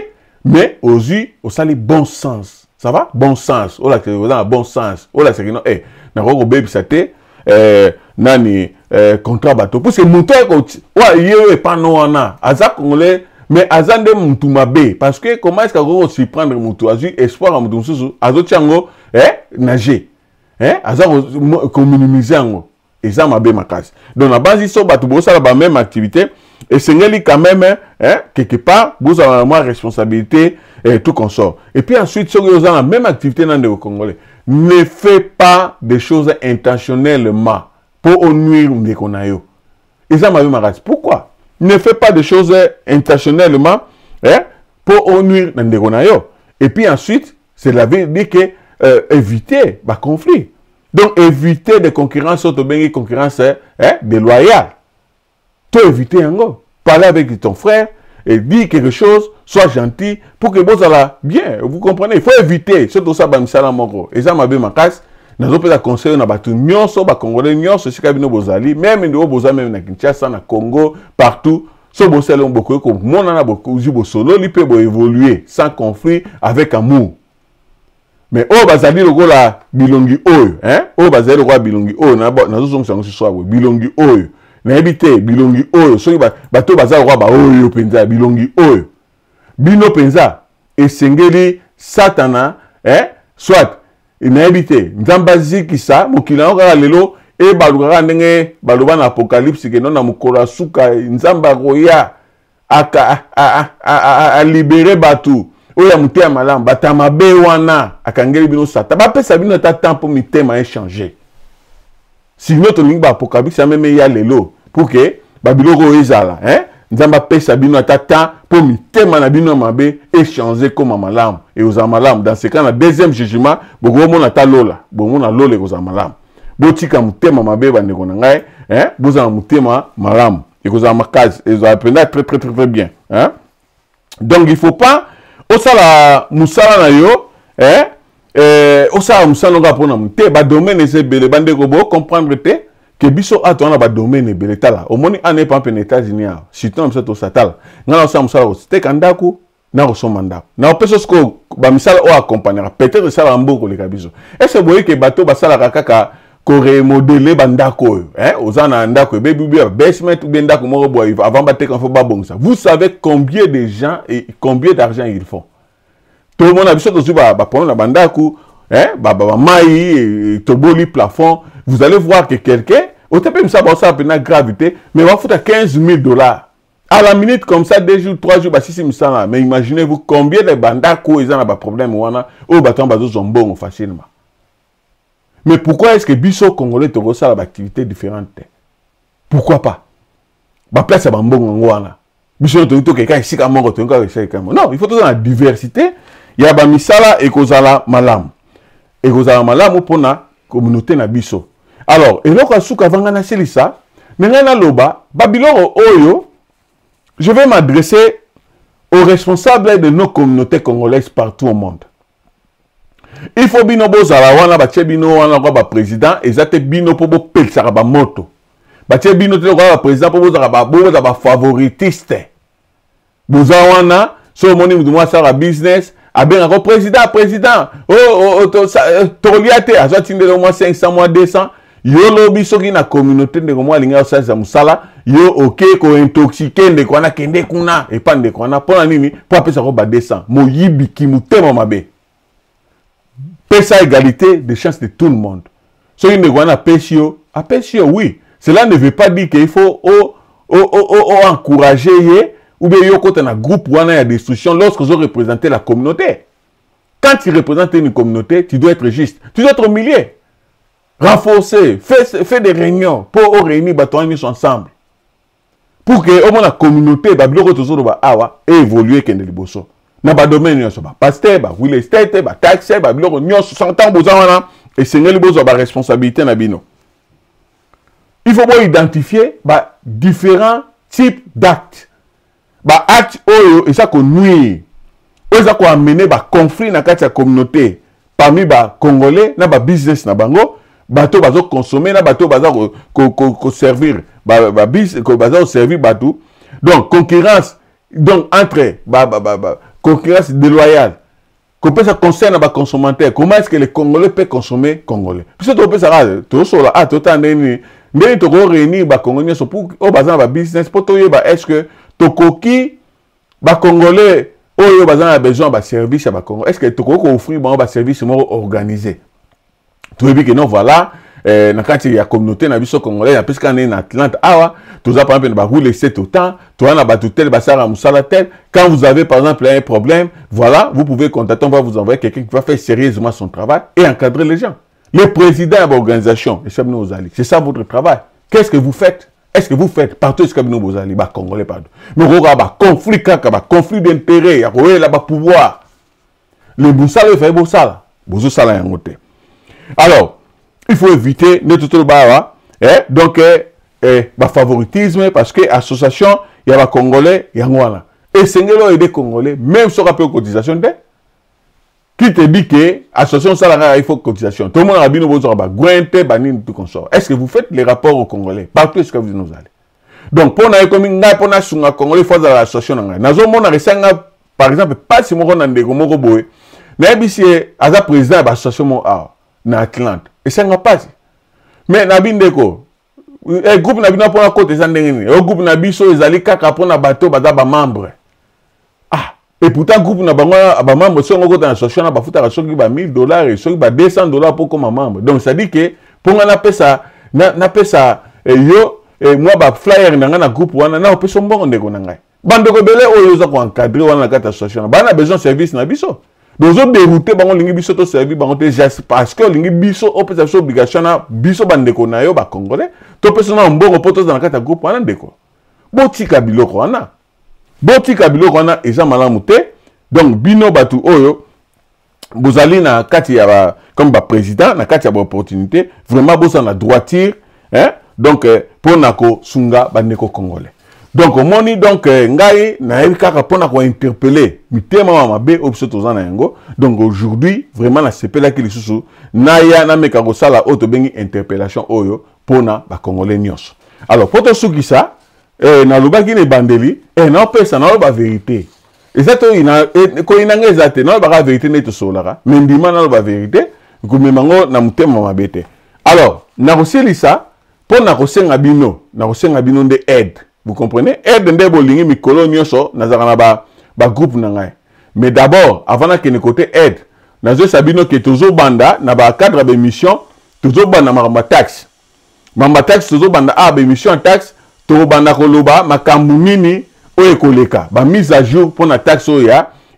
mais ozwi, osali bon sens. Ça va, bon sens, olakisaki oza na bon sens, olakisaki no eh, nakoki kobebisa te nani contrat bato, puisque moto oyo ye oyo epano wana aza congolais, mais aza nde mutu mabe. Parce que comment est ce que akoki kosurprendre mutu azwi espoir ya mutu mosusu, azotia yango na jeu, aza kominimize yango? Eza mabe makasi. Donc nabanzi so bato bosala bameme activité, esengeli quand même quelque part bozala na mwa responsabilité et tout consort. Et puis ensuite, soki oza na même activité na ndeko congolais, ne fais pas des choses intentionnellement mpo onuire ndeko na yo. Eza mabe makasi. Pourquoi? Ne fais pas des choses intentionnellement mpo onuire na ndeko na yo. Et puis ensuite, cela veut dire que éviter baconflit, donc éviter des concurrences oyo tobengi concurrence déloyale. To éviter yango. Parler avec ton frère et dire quelque chose, sois gentil pour que bozala bien. Vous comprenez? Il faut éviter soki tosala bamisala moko, eza mabe makasi. Nazopesa conseil na bato nyonso, bacongolais nyonso, esika bino bozali, même ndeko boza même na Kinshasa, na Congo, partout. So bosala, bokoki komonana, bozwi, bosololi mpe boévolue sans conflit, avec amour. Mais oyo bazali lokola bilongi oyo, hein? Oyo bazali lokola bilongi oyo, nazozongisa yango susu boye, bilongi oyo nayebi te, bilongi oyo, soki bato baza lokola baoyo mpenza, bilongi oyo, bino mpenza esengeli Satana, eh? Soit nayebi te, Nzambe azikisa mokili yango kaka lelo, ebaluka kaka ndenge baloba na Apocalypse ke no, na mokolo ya suka Nzambe akoya alibere bato oyo ya motema malamu. Bato ya mabe wana akangeli bino Satan, bapesa bino ata temps mpo mitema echange. Sinon tolingi baapocalypse ya même ya lelo pour que babiloko oyo ezala, hein? Nzambe apesa bino ata temps mpo mitema na bino ya mabe echange, ekóma malamu, ekozala malamu. Dans ce cas, na deuxième jugement, bokomona ata lola, bomona lola, ekozala malamu. Botika motema mabe, bandeko na ngai, hein? Bozala motema malamu, ekozala makasi, ezala mpenza très très très très bien, hein? Donc il faut pas osala mosala na yo, hein? Osala mosala kaka mpona te. Badomaine eza ebele, bandeko, bocomprendre te ke biso awa toza na badomaine ebele. Tala, omoni ana epa mpe na États-Unis awa, surtout na biso tosala. Tala, ngai naosala mosala koteka ndako na kosomba ndako. Na opesa sikoyo bamisala oyo accompagnera, peut-être esalaka mbongo koleka biso. Ese boye ke bato basalaka kaka koremodeler bandako oyo, hein? Oza na ndako ebebi, bien basement ou bien ndako moko boye, avant bateka fo babongisa. Vous savez combien de gens et combien d'argent ils font? Tomona biso tozwi baproblème na bandako, bamai toboli plafond. Vous allez voir que quelqu'un ote mpe misala baosala mpena grave te, mais bafuta 15 000 $ à la minute comme ça, 2 jours, 3 jours, basisi misala. Mais imaginez-vous combien de bandako eza na baproblème wana oyo bato wana bazozwa mbongo facilement. Mais pourquoi est-ce que biso congolais tokosala baactivité différente te? Pourquoi pas baplace ya bambongo yango wana? Biso tolingi tokeka esika moko, tolingi kaka esika moko. Non, il faut tozala na diversité ya bamisala, ekozala malamu, ekozala malamu mpona communauté na biso. Alors eloko ya suka avanga nasilisa me ngai naloba babiloko oyo, je vais m'adresser aux responsables de nos communautés congolaises partout au monde. Il faut bino bozala wana, batie bino wana kwa baprésident, eza te bino mpo bopelisaka bamoto. Batie bino te lokola baprésident mpo bozala bafavoritiste. Boza wana, so omoni mutu moko asalaka business, Abengaka président, président, oh, oh, oh, eh, tokolia te, azwa tindela mwa 500, mwa 200. Yo lobi soki na communauté ndeko mwa alingi asalisa mosala, yo oke kointoxike ndeko wana, kende kuna epa ndeko wana. Mpo na nini? Mpo apesaka ba 200. Moyibi ki motema mabe. Pesa égalité de chance de tout le monde. Soki ndeko wana apesi yo, apesi yo, oui. Cela ne veut pas dire qu'il faut o, o, o, o, o encourager ye ou bien yo kota na groupe wana ya destruction lorsque ozo représenter la communauté. Quand tu représentes une communauté, tu dois être juste. Tu dois être au milieu. Renforcer, fais des réunions pour réunir bato wana nyonso ensemble. Pour que omona communauté, ba biloko tozoloba awa évoluer kende liboso. Na ba domaine nyonso, ba pasteur, ba real estate, ba taxe, ba biloko nyonso, sans tant boza wana esengeli bozwa ba responsabilité na bino. Il faut bo identifier ba différents types d'actes. Ba actes oyo eza ko nuire, oyo eza ko amener ba conflits na kati ya communauté parmi ba Congolais na ba business na bango, bato bazo consommer na bato baza ko, ko, ko, ko servir ba, ba bis, ko, baza ko servir bato. Donc concurrence, donc entre ba, ba, ba, ba concurrence déloyale. Kopesa conseil na ba consommateurs, comment est-ce que les Congolais peuvent consommer congolais? Biso topesa kaka, tosola, ah, totala ndenge nini, ndenge toko réunir ba Congolais nyonso pour oyo baza na ba business, po toyeba est-ce que tokoki ba Congolais oyo baza na besoin ya ba service ya ba Congolais, est-ce que tokoki ko offrir bango ba service moko organisé? Toyebi ke non, voilà, na kati ya communauté na biso congolais, na pesika ndenge na Atlante awa, toza par exemple na ba real estate autant, toza na bato tel basala mosala tel. Quand vous avez par exemple un problème, voilà, vous pouvez contacter, on va vous envoyer quelqu'un qui va faire sérieusement son travail et encadrer les gens. Le président de l'organisation, c'est ça votre travail. Qu'est-ce que vous faites? Est-ce que vous faites partout ce que nous vous allez, bah, Congolais, pardon. Mais on a ba conflit kaka, ba conflit d'intérêt, ya koyela ba pouvoir. Le mosala oyo efai bosala, bozosala yango te. Alors, il faut éviter nde totoloba awa, eh, donc, eh, eh, ba favoritisme, parce que association ya ba Congolais yango wana. Esengeli oyo aider Congolais, même soki ape cotisation te. Qui te dit que association salaka il faut cotisation? Tout le monde a bino bozwa ba grant, ba nini tout consort. Est-ce que vous faites les rapports aux Congolais partout est-ce que vous nous allez? Donc pour na ekomi ngai pour na sunga Congolais, il faut azala association na ngai. Nazo mona resanga par exemple pasi moko na ndeko moko boye. Nayebisi ye aza président ya ba association moko awa na Atlante. Esanga pasi. Mais na bindeko groupe na bino mpona kota eza ndenge nini? O groupe na biso ezali kaka mpona bato baza ba membre. Ah, et pourtant groupe na bango ba membre soki okota na association na bafutaka soki ba 1000 dollars et soki ba 200 dollars pour koma membre. Donc ça dit que mpo nga napesa, na, napesa, eh, yo, eh, mwa ba flyer na nga na groupe wana, na opesa mbongo ndeko na ngai. Bandeko ebele oyo oza ko encadrer wana na kati ya association, ba na besoin service na biso. Donc ozo dérouter bango, olingi biso to servir bango te, just parce que olingi biso opesa biso obligation na biso bandeko na yo ba Congolais, topesa na mbongo po tozala na kati ya groupe wana ndeko. Botika biloko wana. Botika biloko wana eza malamu te. Donc bino batu oyo bozali na kati ya ba, comme ba président na kati ya ba opportunité, vraiment bozala na droiture, hein? Donc pona kosunga bandeko congolais. Donc omoni, donc ngai nayebi kaka pona ko interpeller mitema ma mabe oyo biso toza na yango. Donc aujourd'hui vraiment nasepelaki lisusu naya nameka kosala oyo tobengi interpellation oyo pona ba congolais nyonso. Alors po tosukisa, nalobaki na ebandeli, naopesa naloba vérité. Eza to ina, koyina ngai eza te, nalobaka vérité nde tosololaka, mais ndima naloba vérité, komema ngo na motema mabe te. Alors nakosilisa mpo nakosenga bino, nakosenga bino nde aide. Vous comprenez? Aide nde bolingi mikolo nyonso, nazalaka na ba groupe na ngai. Mais d'abord, avant nakende côté aide, nazoyesa bino ke tozobanda na ba cadre ya ba émission, tozobanda makambo ya taxe. Makambo ya taxe tozobanda awa, ba émission ya taxe, tokobanda koloba makambo nini oyo ekoleka, ba mise à jour mpona taxe oyo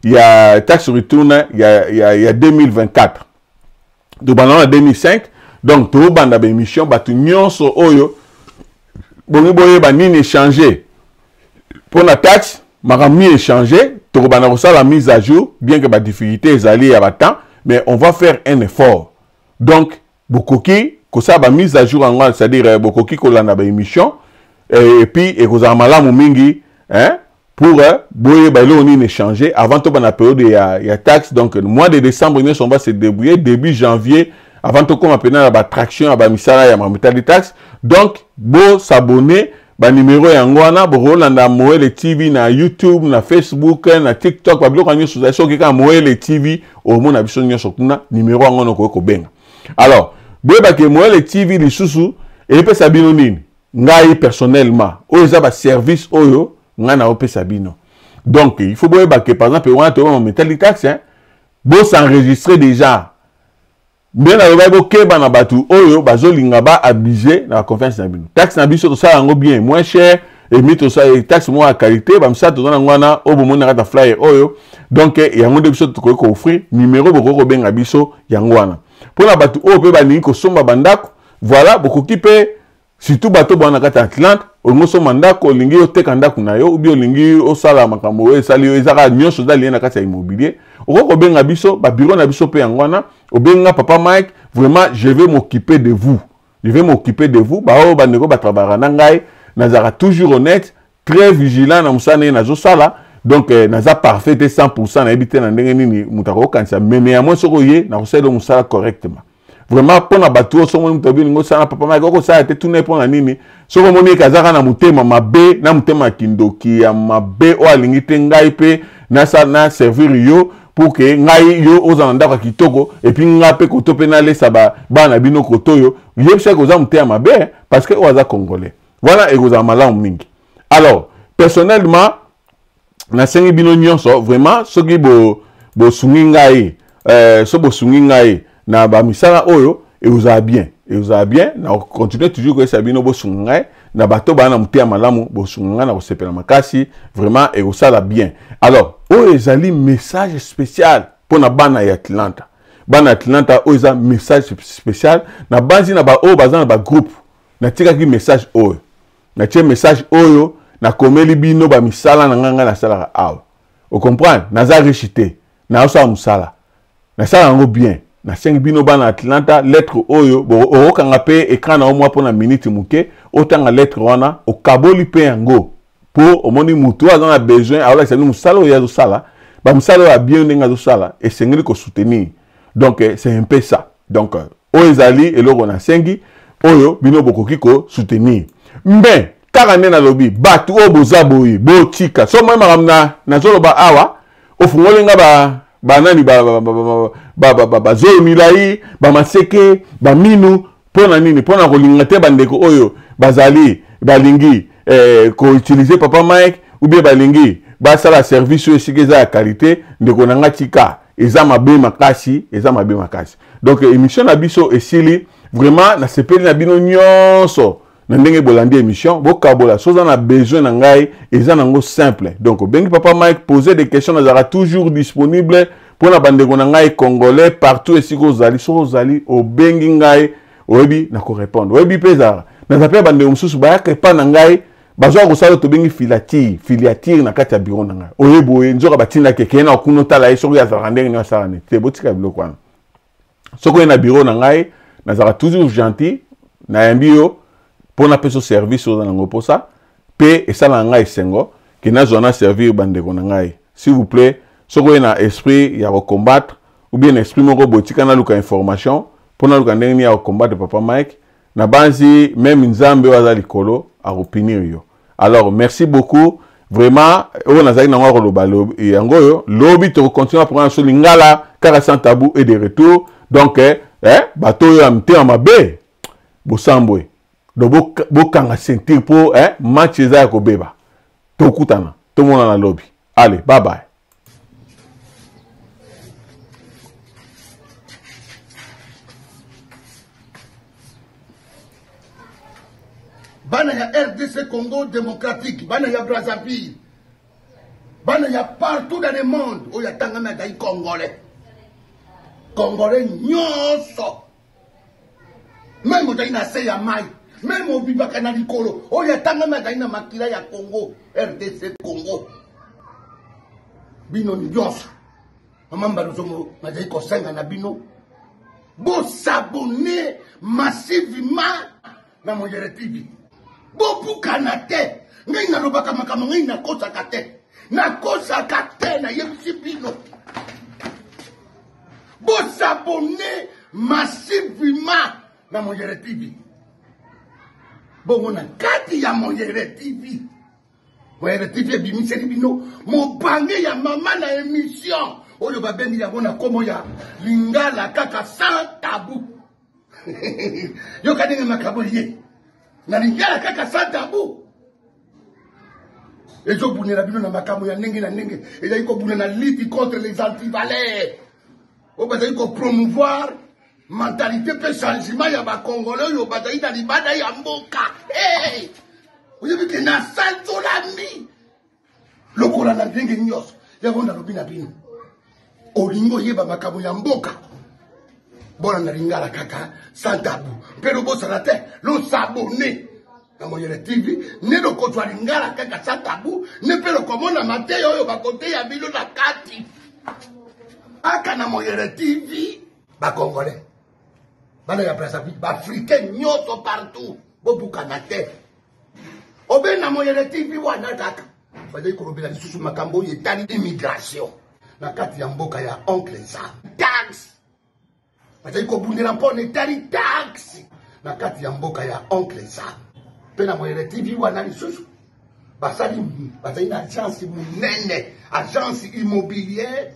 ya taxe retourne ya 2024. Tobanda na 2005, donc tobanda ba émission, bato nyonso oyo bongi boyeba nini échanger mpona taxe, makambo nini échanger, tokobanda kosala mise à jour, bien que ba difficulté ezali ya ba temps, mais on va faire un effort. Donc bokoki kosala ba mise à jour yango, c'est-à-dire bokoki kolanda ba émission, et puis ekozala malamu mingi, hein, pour boyeba eloko nini échanger avant tobanda période ya taxe. Donc mois de décembre nyonso on va se débrouiller, début janvier avant tokoma pena na ba traction ya ba misala ya makambo etali taxe. Donc bo s'abonner, Banimero yango wana, bokolanda Moele TV na YouTube, na Facebook, na TikTok, babiloko nyonso ezali. Soki kaka Moele TV, omona biso nyonso kuna, nimero yango wana okoki kobenga. Alors, boyeba ke Moele TV lisusu epesa bino nini? Ngai personnellement, oyo eza ba service oyo ngai naopesa bino. Donc, il faut boyeba ke par exemple wana toyeba metali taxe, hein, bo s'enregistrer déjà. Nde nalobaki bokeba na bato oyo bazolinga ba abuser na confiance na bino. Taxe na biso tosala yango bien, moins cher, et mi tosala taxe moko ya qualité, ba misala toza nango wana oyo bomoni na kati ya flyer oyo. Donc yango nde biso tokoki ko offrir, numéro bokoki kobenga biso yango wana. Mpona bato oyo mpe balingi kosomba bandako, voilà, bokoki mpe surtout bato bwana na kati ya Atlante, olingi osomba ndako, olingi oteka ndako na yo, ou bien olingi osala makambo oyo esali yo, ezaka nyonso eza lié na kati ya immobilier, okoki kobenga biso, ba bureau na biso mpe yango wana. Obengi nga Papa Mike, vraiment je vais m'occuper de vous, je vais m'occuper de vous. Baoyo bandeko batravaillaka na ngai, nazalaka toujours honnête, très vigilant na mosala ndenge nazosala. Donc naza parfait te 100%, nayebi te na ndenge nini moto akokanisa, mais néanmoins soki oye nakosalela yo mosala correctement. Vraiment mpona bato oyo soki omoni moto olingi osala Papa Mike, okosala te, tuna ye mpona nini. Soki omoni eke aza kaka na motema mabe, na motema ya kindoki ya mabe oyo alingi te ngai mpe na servir yo pour que ngai yo ozala na ndako ya kitoko, et puis ngai mpe koto mpe nalesa bana na bino koto oyo, yebisa eke oza motema mabe, parce que oyo aza congolais. Voilà, ekozala malamu mingi. Alors personnellement nasengi bino nyonso vraiment, soki bosungi ngai, so bosungi ngai na ba misala oyo, ekozala bien, ekozala bien. Na continuer toujours koyesa bino bosunga ngai na bato baa na motema malamu, bosunga ngai na kosepela makasi, vraiment ekosala bien. Alors oyo ezali message spécial mpona bana ya Atlanta, bana ya Atlanta, oyo eza message spécial na banzi na ba oyo baza na ba groupe. Natikaki message oyo, natie message oyo, nakomeli bino ba misala na ngai, ngai nasalaka awa, ocomprendre, naza riche te, nazosala mosala, nasala yango bien. Nasengi bino bana Atlanta, lettre oyo okokanga mpe écran na yo mwa mpona minute moke, otanga lettre wana, okaboli mpe yango mpo omoni motu oyo aza na besoin, aolakisa bino mosala oyo azosala, bamosala oyo ya bien ndenge azosala, esengeli kosoutenir. Donc c'est un peu ça. Donc oyo ezali eloko nasengi oyo bino bokoki kosoutenir. Mbe kaka nde nalobi, bato oyo boza boye botika so moi makambo nazoloba awa, ofungoli nga banani bazolo milai, bamaseke, baminu, mpo na nini? Mpo na kolinga te bandeko oyo bazali balingi koutilize Papa Mike, ou bien balingi basala service oyo esika eza ya qualité. Ndeko na nga, tika, eza mabe makasi, eza mabe makasi. Donc émission na biso esili, vraiment nasepeli na bino nyonso na ndenge bolandi émission. Bokabola, soki oza na besoin na ngai, eza nango simple. Donc obengi Papa Mike, poser des questions, nazalaka toujours disponible mpona bandeko na ngai congolais partout esika ozali. Soki ozali obengi ngai, oyebi nakorépondre, oyebi mpe ezalaka naza mpe bandeko mosusu bayaka epa na ngai, bazwaka kosala tobengi filature, filiatire na kati ya bureau na ngai. Oyebi oye nzoka batindaki ekeye na okuna otala ye soki azalaka ndenge nini, asala nini te. Botika biloko wana. Soki oye na bureau na ngai, nazalaka toujours gentil, nayambi yo mpo napesa service oza nango mposa, mpe esalaka ngai esengo ke nazwa na servir bandeko na ngai. S'il vous plaît, soki oye na esprit ya kocombattre ou bien na esprit moko boye, tika naluka information mpo naluka ndenge nini ya kocombattre Papa Mike, na banzi même Nzambe oyo aza likolo akopunir yo. Alors merci beaucoup, vraiment oyo nazalaki nango akoloba yango oyo. Lobi tokocontinue programme so Lingala kaka sans tabou et de retour. Donc bato oyo ya mitema mabe bosambwe, donc bokanga ceinture mpo match eza ya kobeba. Tokutana, tomonana lobi. Allez, bye bye. Bana ya RDC Congo démocratique, bana ya Brazzaville, bana ya partout dans le monde oyo atangami azali congolais, congolais nyonso, meme ozali na se ya mai, meme obibaka na likolo, oyo atangami azali na makila ya Congo, RDC Congo, bino nyonso, mama Mbaluzongo, nazali kosenga na bino bosabone massivement na Moyere TV. Bobukana te, ngai nalobaka makambo, ngai nakosaka te, nakosaka te, nayebisi bino bosabone massivement na Moyere TV. Bongo na kati ya Moyele TV, Moyele TV ebimiseli bino mobange ya mama na emission oyo babengi yango na nkombo ya Lingala kaka sans tabou. Yoka ndenge makambo ye na Lingala kaka sans tabou ezobunela bino na makambo ya ndenge na ndenge, ezali kobuna na lutte contre les antivaleurs oyo bazali kopromouvoir mentalité mpe changement ya bacongolais oyo bazali na libanda ya mboka. Hey! Oyebi ke nasanzolami lokola na ndenge nyonso. Yango nalobi na bino, olingi oyeba makambo ya mboka, bona na Lingala kaka sans tabou. Mpe lobosana te losabone na Moyele TV, nde lokozwa Lingala kaka sans tabou, nde mpe lokomona mateya oyo bakoteya bino na kati aka na Moyele TV. Bacongolais, bana ya Brazzaville, baafricain nyonso partout, bobukana te. Obe na Moyele TV wana kaka bazali kolobela lisusu makambo oyo etali immigration na kati ya mboka ya oncle Sam. Taxe bazali kobundela mpona etali taxe na kati ya mboka ya oncle Sam. Mpe na Moyele TV wana lisusu basali, bazali na agence monene, agence immobilière,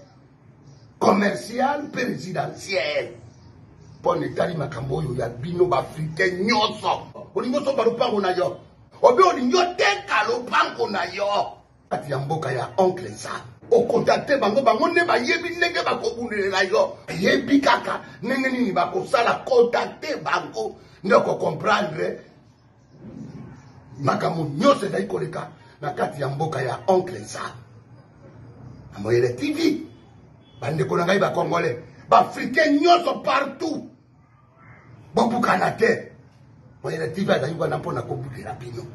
commerciale mpe résidentielle mpona etali makambo oyo ya bino baafricain nyonso. Olingi osomba lopango na yo, obe olingi oteka lopango na yo kati ya mboka ya oncle Sam, okontakte bango, bango nde bayebi ndenge bakobundelela yo, bayebi kaka ndenge nini bakosala. Kontakte bango nde okokomprendre makambo nyonso ezali koleka na kati ya mboka ya oncle Sam. Na Moyele TV, bandeko na ngai bacongolais, baafricain nyonso partout, bobukana te. Moyele TV azali wana mpona kobukela bino.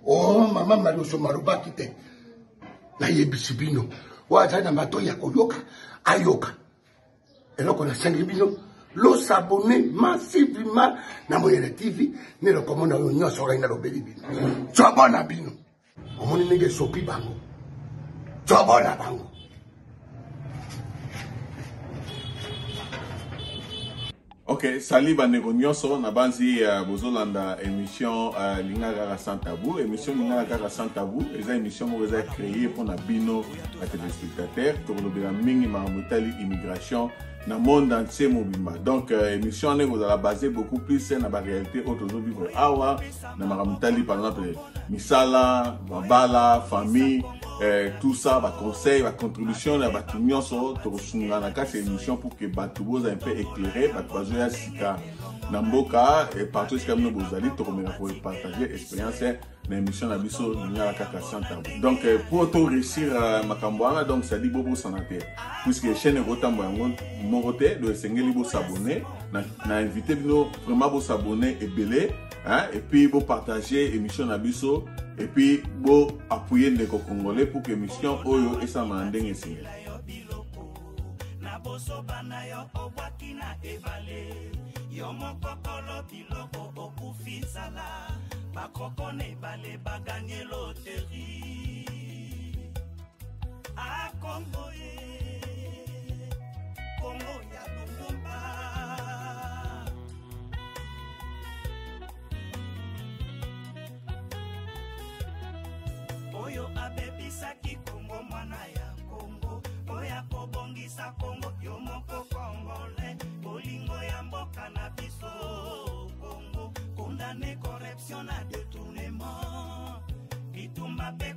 O mama Marioso malobaki te, nayebisi bino, oyo azali na matoi ya koyoka ayoka. Eloko nasengi bino, losabone massivement na Moyele TV, nde lokomona oyo nyonso ngai nalobeli bino. Tsobo na bino, omoni ndenge esopi bango, tsobo na bango. Ok, sali bandeko nyonso, na banzi bozolanda émission Lingala kaka sans tabou. Émission Lingala kaka sans tabou eza émission moko eza créée mpona bino ba téléspectateurs. Tokolobela mingi makambo etali immigration na monde entier mobimba. Donc émission wana ekozala basé beaucoup plus na baréalité oyo tozovivre awa na makambo etali par exemple misala, mabala, famille, tout ça, baconseil, bacontribution ya bato nyonso. Tokosunga na kati ya émission pour que bato boza un peu éclairé, bato bazoya sika na mboka et partout esika bino bozali, tokomeka kopartage expérience na émission na biso Lingala kaka sans tabou. Donc pour to réussir makambo wana, donc c'est-à-dire bobosana te, puisque chaîne ekotambola yango moko te, donc esengeli bosabone na invité bino vraiment bosabone ebele, hein, et puis bopartage émission na biso, et puis bo appuyer ndeko congolais pour que émission oyo esalama na ndenge esengeli. Na bosoba na yo obwaki na ebale, yo moko kolo biloko okufi nzala, bakoko na ebale baganye loterie. A Kongo ye, Kongo ya Lumumba. Oyo abebisaki Kongo, mwana ya Kongo, oyo akobongisa Kongo, yo moko congolais, bolingo ya mboka na biso Kongo, condamné corruption na détournement, bitumba mpe